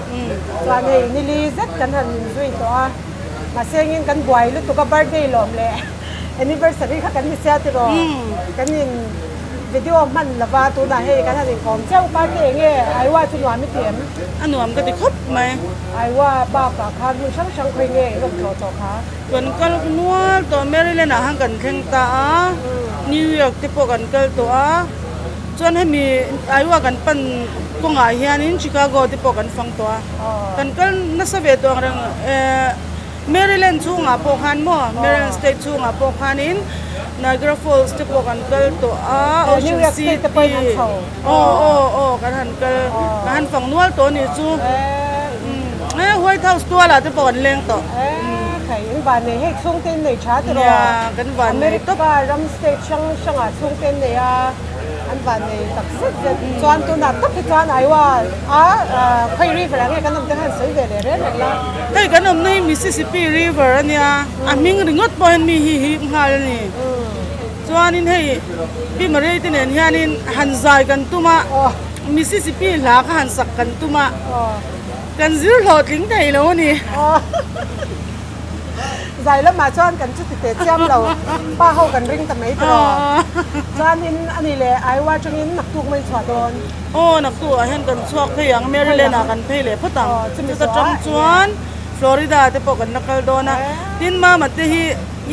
chuan hei nili zet kan han inzui tawh a, mahse engin kan buai lutuk a birthday lawm leh anniversary kha kan ni sia tiraw? Kan in. Video hman lova tunah hei kan han inkawm chiau party eng nge Iowa chu nuam i ti em? A nuam ka ti khawp mai. Iowa bakah khan hmun hrang hrang khawi nge i rawn tlawh tawh kha? Kan kal nual tawh Maryland ah khan kan thleng ta a, New York te pawh kan kal tawh a, chuan hemi Iowa kan pan kawngah hianin Chicago te pawh kan fang tawh a, kan kal nasa ve tawh ang reng eh. Maryland chhungah pawh khan maw, Maryland state chhungah pawh khanin Niagara Falls te pawh kan kal tawh a, Ocean City aw aw aw kan han kal kan han fang nual tawh a nih chu eh White House tualah te pawh kan leng tawh. Khai in van nei hei chhungte in nei tha tiraw? Nia kan van nei tawp. America ram state hrang hrangah chhungte in nei a. An van nei tak zet zet. Chuan tunah tak hi chuan Iowa a khawi river ah nge kan awm te khan sawi ve leh reng reng la. Hei kan awmna hi Mississippi River a nia, a hming ringawt pawh hian mi hi hip nghal a ni. Chuanin hei Pi Maria te nen hianin han zai kan tum a, Mississippi hla kha han sak kan tum a, kan zir hlawhtling thei lo a ni. Zai lamah chuan kan chu ti teh chiam lo, pa ho kan ring ta mai tiraw. Chuanin a ni leh Iowa atangin naktuk mai chhuah dawn. Aw naktuk ah hian kan chhuak phei ang, Maryland ah kan phei leh phawt ang. Chuta tang chuan Florida te pawh kan la kal dawn a, tin Mama te hi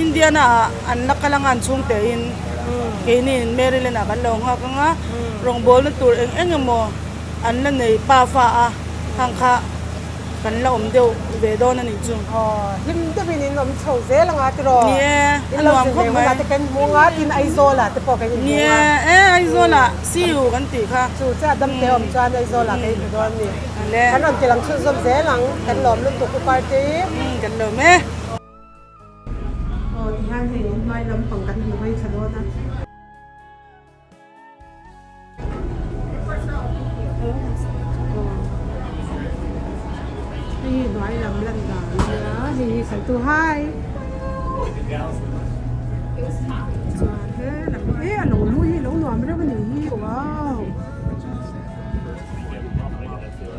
Indiana ah an la kal anga an chhung tein keini Maryland ah kan lo nghak anga rawngbawlna tur eng eng emaw an la nei pa fa a hang kha. Kan la awm deuh ve dawn a nih chu. Aw, hlim deuhin in awm chho zel anga tiraw? Ni e, a nuam khawp mai. In lo zin ve hunah te kan hmu anga, tin Aizawlah te pawh kan inhmu anga. Ni e, e Aizawlah CU kan tih kha. Chu chiah dam te awm chuan Aizawlah kan inhmu dawn a ni. Kan rawn ti lang chhunzawm zel ang, kan lawm lutuk u party. Umm, kan lawm e. Aw, tihian hei hnuai lampang kan han hawi thla dawn a. Hei hi hnuai lam lan dan a nia hei hi kal tu hai chuan he lam hi a lo lu hi lo nuam reuh a nih hi wow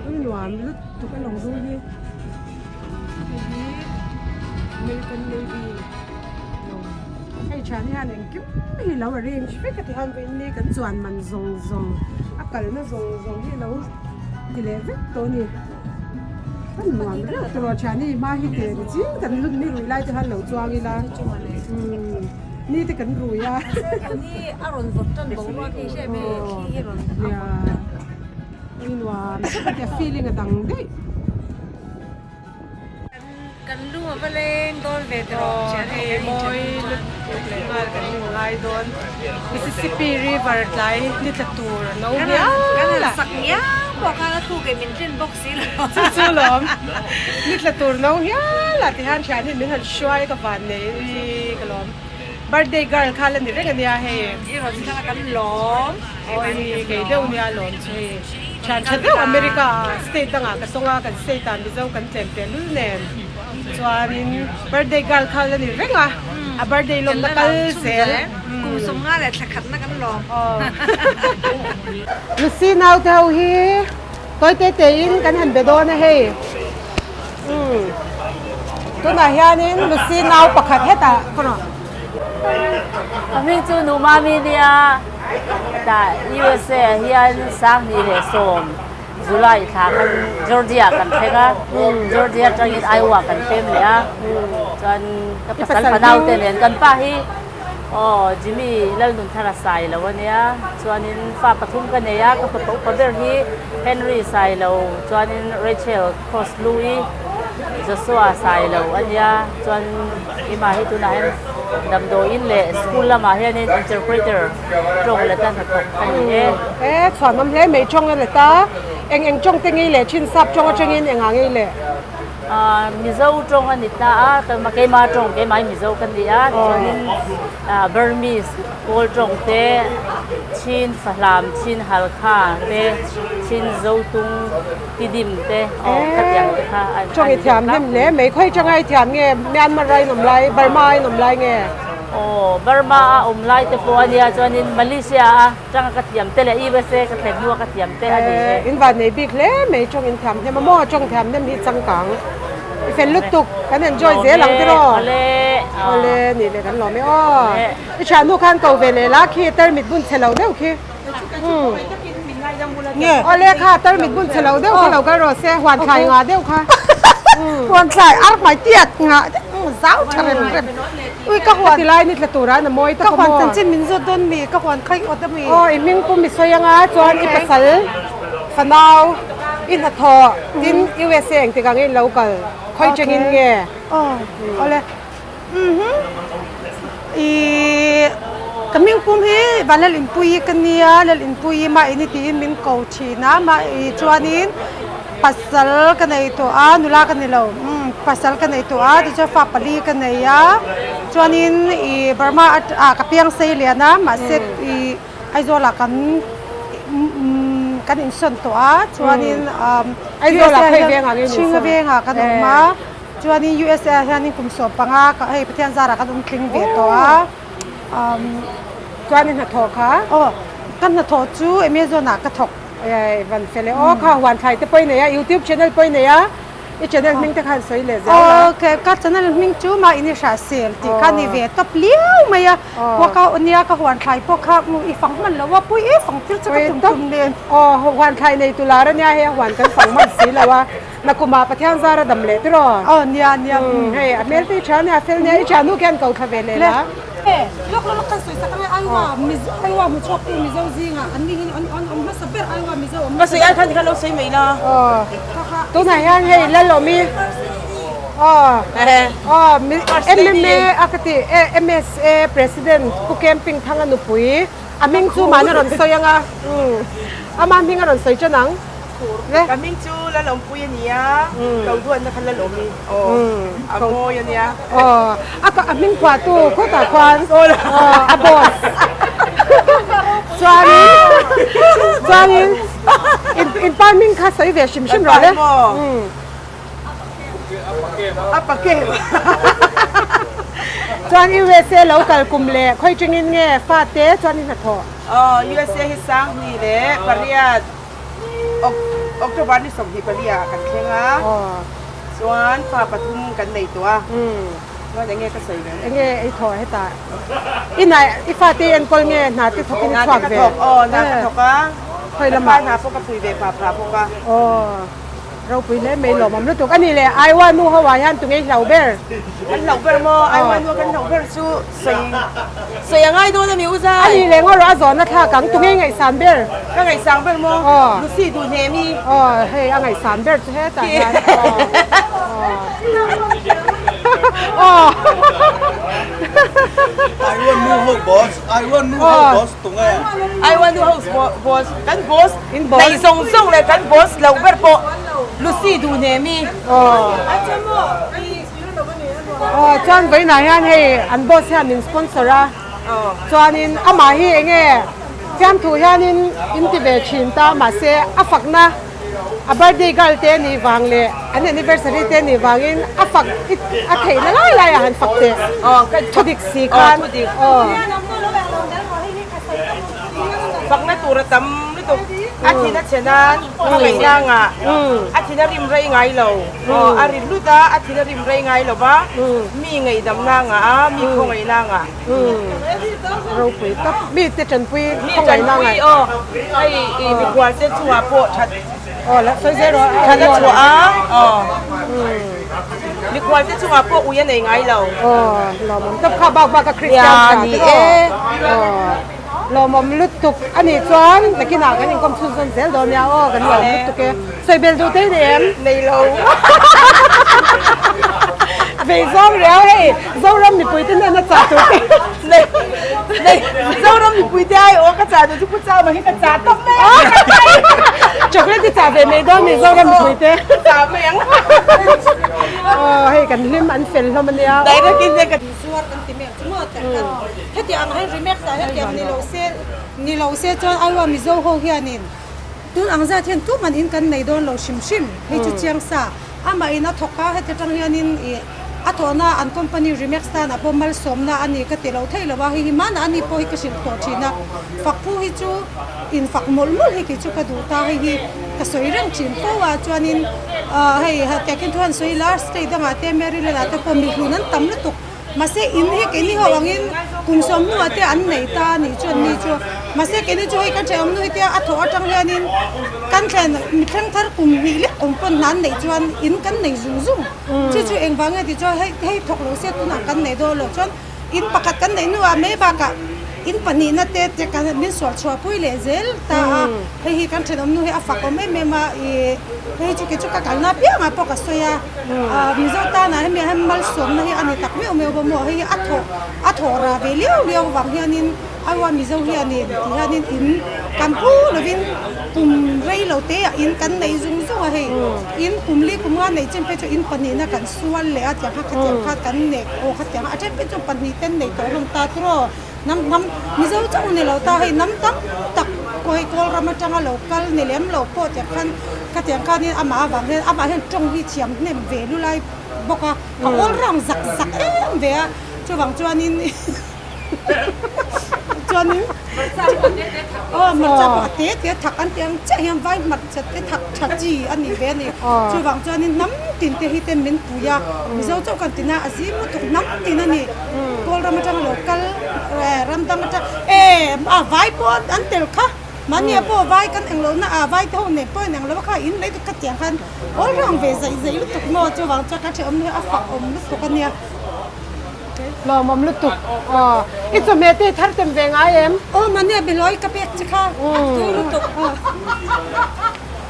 ui nuam lutuk a lo lu hi hei hi American Navy Hei thian hian engkim hi lo arrange vek a ti hian vawiin ni kan chuan man zawng zawng a kalna zawng zawng hi lo ti leh vek tawh a ni a nuam reuh tawh thian hi hma hi te ri chin kan lut ni rui lai te khan lo chuang ila umm ni te kan rui a nia nuam tak a tia feeling a dang daih. Kan lu a va leng dawn ve tawh Aw hei mawi lutuk leh nghal kan hmu ngai dawn Mississippi River tlai ni tla tur a no hial Kan han sak ngiau pawh khan a thluk em min tlin bawk si lo. Chu chu lawm ni tla tur no hial a tihian thian hi min han hruai ka van nei ui ka lawm birthday girl kha la ni reng a nia hei. I rawn thlang a kan lawm. Awi kei deuh nia lawm chu hei. Thian tha deuh America ah state dangah ka tawng a, kan state ah Mizo kan tlem teh lul nen chuanin birthday girl kha la ni reng a, a birthday lawmna kal zel. Kum sawmnga leh thla khatna kan lawm. Lucy naute ho hi tawi te te in kan han be dawn a hei. Umm tunah hianin Lucy nau pakhat hetah ka rawn. Ka hming chu Numami nia tah USA ah hian 2010 July thla khan Georgia kan thleng a, Georgia atangin Iowa kan pem leh a, chuan ka pasal fanau te nen kan pa hi aw Jimmy Lalnunthara Sailo a nia, chuanin fa pathum ka nei a, ka fapa upa ber hi Henry Sailo chuanin Rachel Cross Louis Joshua Sailo a nia, chuan Ima hi tunah hian. Damdawiin leh school lamah hianin interpreter tawng leta hnathawk a ni e. E, chhuanawm hle mai tawng a let a, eng eng tawng te ngei leh thin sap tawng atangin engah ngei leh? Mizo tawng a ni ta a, keima tawng keimah hi Mizo ka ni a, tichuanin Burmese Kawl tawng te, Chin Fahlam, Chin Halkha te, Chin Zotung, Tidim te aw khatiang te kha a Tawng i thiam hnem hle mai, khawi tanga i thiam nge Myanmar a inawm lai, Burma a inawm lai nge? Aw, Burma a awm lai te pawh a nia, chuanin Malaysia a tanga ka thiam te leh USA ka thlen hnua ka thiam te a ni e. In van nei bik hle mai, tawng in thiam hnem a maw, tawng thiam hnem hi changkang i fel lutuk, kan enjoy zel ang tiraw? Awle, awle nih leh kan lawm e aw. I thiannu khan ko ve leh la khi tarmit bun chhe lo deuh khi. Awle kha tarmit bun chhe lo deuh kha lo kal rawh se, huan thlai ngah deuh kha. Huan thlai ar hmai tiat ngah deuh zau tha rem rem. Ui ka huan. Ka tilai ni tla tura na mawi tak Ka huan chanchin min zawt dawn mi, ka huan kha i awt a mi. Aw i hming pum i sawi anga chuan i pasal fanau i hnathawh tin USA engtik ang in lo kal khawi chengin nge. Aw awle. Umm i ka hming pum hi Vanlalinpuii ka nia, Lalinpuii mah ini tiin min ko thin a, mah i chuanin pasal ka nei tawh a, nula ka ni lo, umm pasal ka nei tawh a, tichuan fa pali ka nei a, chuanin i Burma ah ka piang sei lian a, mahse i Aizawl ah kan umm kan insawn tawh a, chuanin umm Aizawl ah khawi vengah nge in insawn? Chhinga vengah kan awm a. Chuanin USA ah hianin kum 15 ka hei Pathian zarah kan awm tling ve tawh a. Umm Chuanin hnathawh kha? Aw, ka hnathawh chu Amazon ah ka thawk. Ei van fel e. Aw kha huan thlai te pawh i nei a, YouTube channel pawh i nei a, i channel hming te khan sawi leh zel a. Ok, ka channel hming chu mah in i hria sel tih kha ni ve tawp liau mai a. Khua ka nia ka huan thlai pawh kha i fang hman lo a, pui e fang tir chu ka tum tum nen. Aw, huan thlai nei tu lar ania hei a huan kan fang hman si lo a. Nakuma Pathian zar a dam leh tiraw? Aw nia nia. Umm hei a hmel te i tha ania a fel nia i thiannu khian ko thla ve leh la. Lawk lawk kan sawi sak ange Aiwa Mizo Aiwa hmu chhuak tu Mizo zingah an ni hi an an awm hmasa ber Aiwa Mizo awm Ka sawi ai khan tikhan lo sawi mai la. Aw tunah hian hei Lalawmi aw aw MMA a ka ti MSA President Pu Camping Thanga nupui a hming chu mahni rawn sawi anga umm ama hming a rawn sawi tan ang. Ka hming chu Lalawmpui a ni a, ko duatna kha Lalawmi aw a mawi a nia. Aw a a hming phuahtu khawtah khuan aw a boss chuanin chuanin in in pa hming kha sawi ve hrim hrim rawh le. A pake Chuan USA lo kal kum leh khawi tangin nge fate chuan i hnathawh? Aw USA hi Sanghni leh pariat. October ni 24 ah kan thleng a, chuan fa pathum kan nei tawh a, chuan enge ka sawi ve? Enge i thawh hetah? I hna i fate i enkawl nge hna te thawk in i chhuak ve? Hna te ka thawk aw, hna ka thawk a, Khawi lamah? ka hna pawh ka pui ve pha pha bawk a. Aw, ropui hle mai lawmawm lutuk. A nih leh Aiwa nu ho ah hian tunge i hlauh ber? Kan hlauh ber maw? Aiwa nu a kan hlauh ber chu Sawi sawi a ngai dawn a mi u zai. A ni leh ngaw rawh a zawhna thlak ang tunge i ngaihsan ber? Ka ngaihsang ber maw? Aw. Lucy duh hne mi. Aw hei a ngaihsan ber chu hetah hian aw aw. I want new house boss I want new house boss tunge. I want new house boss kan boss nei zawng zawng leh kan boss loh ber pawh Lucy duh hne mi. Aw. Aw chuan vawiinah hian hei an boss hian min sponsor a chuanin amah hi enge fiamthu hianin in ti ve thin ta mahse a fakna a birthday girl te anih vang leh an anniversary te anih vangin a fak a theihna lai lai ah han fak teh thudik si khan aw. Fakna tur a tam lutuk a thin a chhe nan ka ngaihna angah a thin a rim rei ngai lo. Aw, a ri hlut a, a thin a rim rei ngai lo va, mi ngaihdamna a ngah a, mi khawngaihna a ngah. Ropui tak, mi te tanpui Mi khawngaihna a tanpui ngaih. aw, hei i mikhual te chungah pawh that Aw, la sawi zel rawh, that a chhuah a, aw, mikhual te chungah pawh ui a nei ngai lo. Aw, lawmawm tak kha bak bak a Kristian Nia, tha ni te aw. e. Aw. Lawmawm lutuk a nih chuan nakinah kan inkawm chhunzawm zel dawn nia aw kan lawm lutuk e. Sawi bel duh te i nei em? Nei lo. Vei zawng riau hei Zoram mipui te hnena chah tur te. Nei nei Zoram mipui te ai aw ka chah tur chu Pu Chama hi ka chah tawp mai ang. Chocolate i chah ve mai dawn mi Zoram mipui te. Ka chah mai ang. Aw hei kan hlim an fel hlawm ania. Direct in ka Zuar kan ti mek chu maw tak khan hetiang ang hian Remax ah hetiang ni lo se ni lo se chuan Aiwa Mizo ho hianin tun ang zat hian tuman in kan nei dawn lo hrim hrim hei chu chiang sa amah in a thawk a heti tang hianin ih a thawhna an company Remax tan ah pawh malsawmna a ni ka ti lo theih lo a hei hi hmanah ani pawh hi ka hrilh tawh thin a fakphu hi chu in fak mawlh mawlh hi kei chu ka duh ta hei hi ka sawi reng thin fo a chuanin ah hei tehkhin thu han sawi ila state dangah te Maryland ah te pawh mihlun an tam lutuk mahse in hi keini ho angin kum sawmhnuah te an nei ta a nih chuan mi chu mahse keini chu hei kan ṭhenawm nu hi te a thawh atang hianin kan thlen mithleng thar kum hnih lek awm pawn hna an neih chuan in kan nei zung zung chu chu engvang nge tih chuan hei hei thawk lo se tunah kan nei dawn lo chuan In pakhat kan neih hnuah mai bakah in pahnihna te te kan min sual chhuah pui leh zel ta a, hei hi kan thenawm nu hi a fak awm em em a, ih hei chu kei chu ka kalna apiangah pawh ka sawi a, ah Mizo tanah hemi ah hian malsawmna hi a ni tak meuh meuh bawk maw, hei hi a thawh a thawh rah ve liau liau avang hianin Aiwa Mizo hianin ti hianin in kan pu lovin kum rei lo te ah in kan nei zung zung a hei in kum li kum nga nei chin phei chu in pahnihna kan sual leh a tiang kha khatiang kha kan nek aw khatiang a then phei chu pahnih ten nei tawh hlawm ta turaw hnam hnam Mizo chauh ni lo ta hei hnam tam tak pawh hei kawl ram atanga lo kal ni lem lo pawh tiang khan khatiang khanin amah avang hian amah hian tawng hi thiam hnem ve lu lai bawk a a awl rang zak zak em ve a chuvang chuanin. Chuanin aw hmarcha pawh a te te a thak an tih ang chiah hian vai hmarcha te thak tha chi a nih ve a ni. Chuvang chuanin hnam tin te hi te min pui a, Mizo chauh kan tina a zim lutuk hnam tin a ni. Kawl ram atanga lo kal ram dang atang e a vai pawh an tel kha mahni ah pawh vai kan englo na ah vai te ho nen pawh in englo kha in lei ka tiang khan awl rang ve zaih zaih lutuk maw chuvang chuan ka ṭhenawm hi a fak awm lutuk a nia. Lawmawm lutuk aw. I chawhmeh te i thar tem ve ngai em? Aw mahni a bilawi ka pek che kha tui lutuk aw.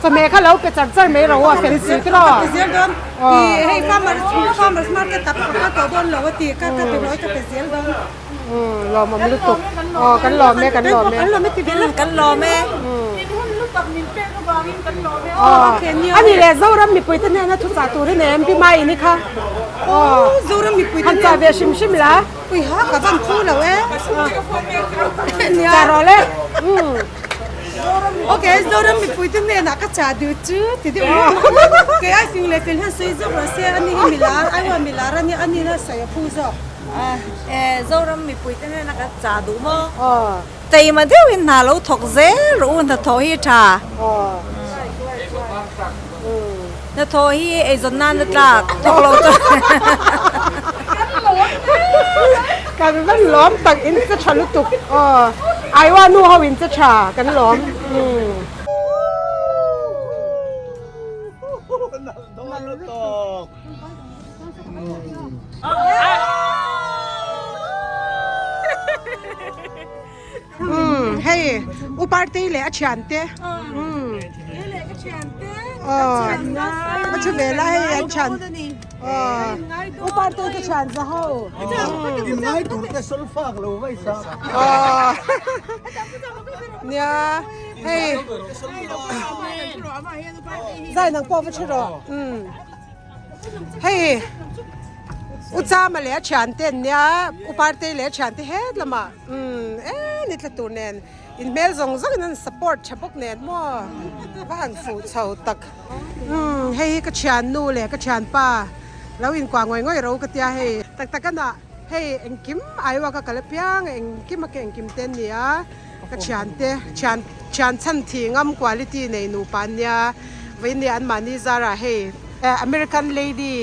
Chawhmeh kha lo pe char char mai ro a fel si tiraw? Ka pe zel dawn. I hei farmers farmers market ah pawh ka kal tawh dawn lo a ti ka ka bilawi ka pe zel dawn. Lawmawm lutuk aw kan lawm e kan lawm e. Kan lawm e ti ve la. Kan lawm e. Aw ani leh Zoram mipui te hnena thu chah turin em Pi Mai ni kha aw Zoram mipui te han chah ve hrim hrim la ui ha ka van phu lo e chah rawh le ok Zoram mipui te hnenah ka chah duh chu ti deuh kei ai fing leh fel hian sawi zawk rawh se ani hi milar aiwa milar ani ani na sawi a phu zawk Zoram mipui te hnena ka chah duh maw Taima deuhin hna lo thawk zel rawh u, hnathawh hi tha. Hnathawh hi eizawn nan a tlak thawk lo chuan. Kan va lawm tak in che tha lutuk aw Aiwa nu ho in che tha kan lawm. Umm hei u Partei leh a thiante umm aw a thu ve la hei an thian aw u Partei te thian za ho aw nia hei zai nang pawh va thu rawh umm. Hei U Chama leh a thiante an nia, U Partei leh a thiante het lamah umm e ni tla tur nen in hmel zawng zawng in an support tha bawk nen maw va han fuh chho tak umm hei hi ka thiannu leh ka thianpa lo inkuah ngawih ngawih ro ka tia hei tak tak a nah hei engkim Iowa ka kal apiang engkim a ke engkim te an ni a ka thiante thian thian chhan thi ngam quality nei nupa an nia vawiin an mahni zarah hei American lady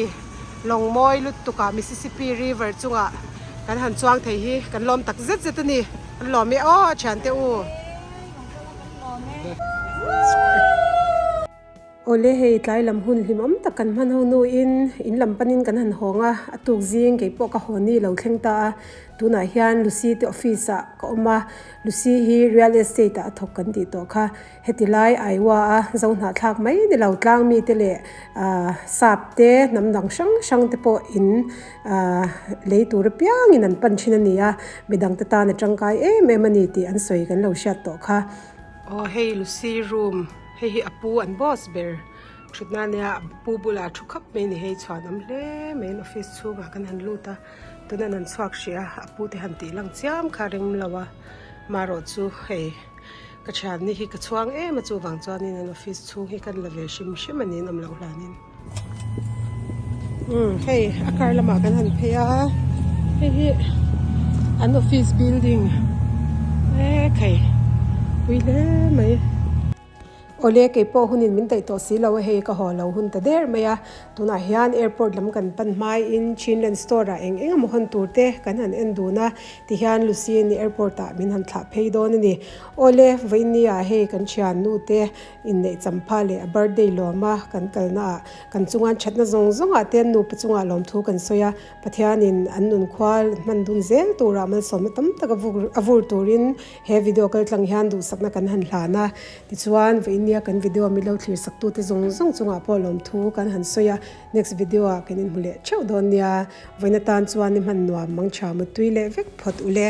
lawng mawi lutuk ah Mississippi river chungah kan han chuang thei hi kan lawm tak zet zet a ni an lawm e aw thiante u. Awle hei tlai lam hun hlimawm tak kan hman ho nuin in lam panin kan han hawng a, a tuk zing kei pawh ka haw ni lo thleng ta a, tunah hian Lucy te office ah ka awm a, Lucy hi real estate ah a thawk kan tih tawh kha, heti lai Iowa a zo hnahthlak mai ni lo tlang mite leh ah sap te hnam dang hrang hrang te pawh in ah lei tur apiangin an pan thin a ni a, midang te tan a tangkai em em a ni tih an sawi kan lo hriat tawh kha. Aw hei Lucy room. Hei hi a pu an boss ber thutna ania a pu bulah thu khap mai a ni hei chhuan awm hle mai an office chhungah kan han lut a tuna an chhuak hrih a a pu te han tih lang chiam kha a ring lo a marawh chu hei ka thianni hi ka chhuang em a chuvang chuanin an office chhung hi kan la ve hrim hrim a ni an awm loh hlanin. Umm hei a car lamah kan han phei a hei hi an office building e khai pui hle mai awle kei pawh hunin min daih tawh si lo a hei ka haw lo hun ta der mai a tunah hian airport lam kan pan hmaiin chinland store ah eng eng emaw hawn tur te kan han en dun a tihian Lucy in airport ah min han thlah phei dawn a ni awle vawiin ah hei kan thiannu te Inneih champha leh a birthday lawma kan kalna ah kan chunga an thatna zawng zawng ah te an nupa chungah lawmthu kan sawi a, Pathianin an nunkhua hman dun zel turah malsawmna tam tak a vur turin he video kaltlang hian duhsakna kan han hlan a. Tichuan, vawinia kan video milo thlir saktute zawng zawng chungah pawh lawmthu kan han sawi a, next video ah kan inhmu leh theuh dawn nia. Vawiin atan chuan i hman nuam mangtha mutui leh vek phawt ule.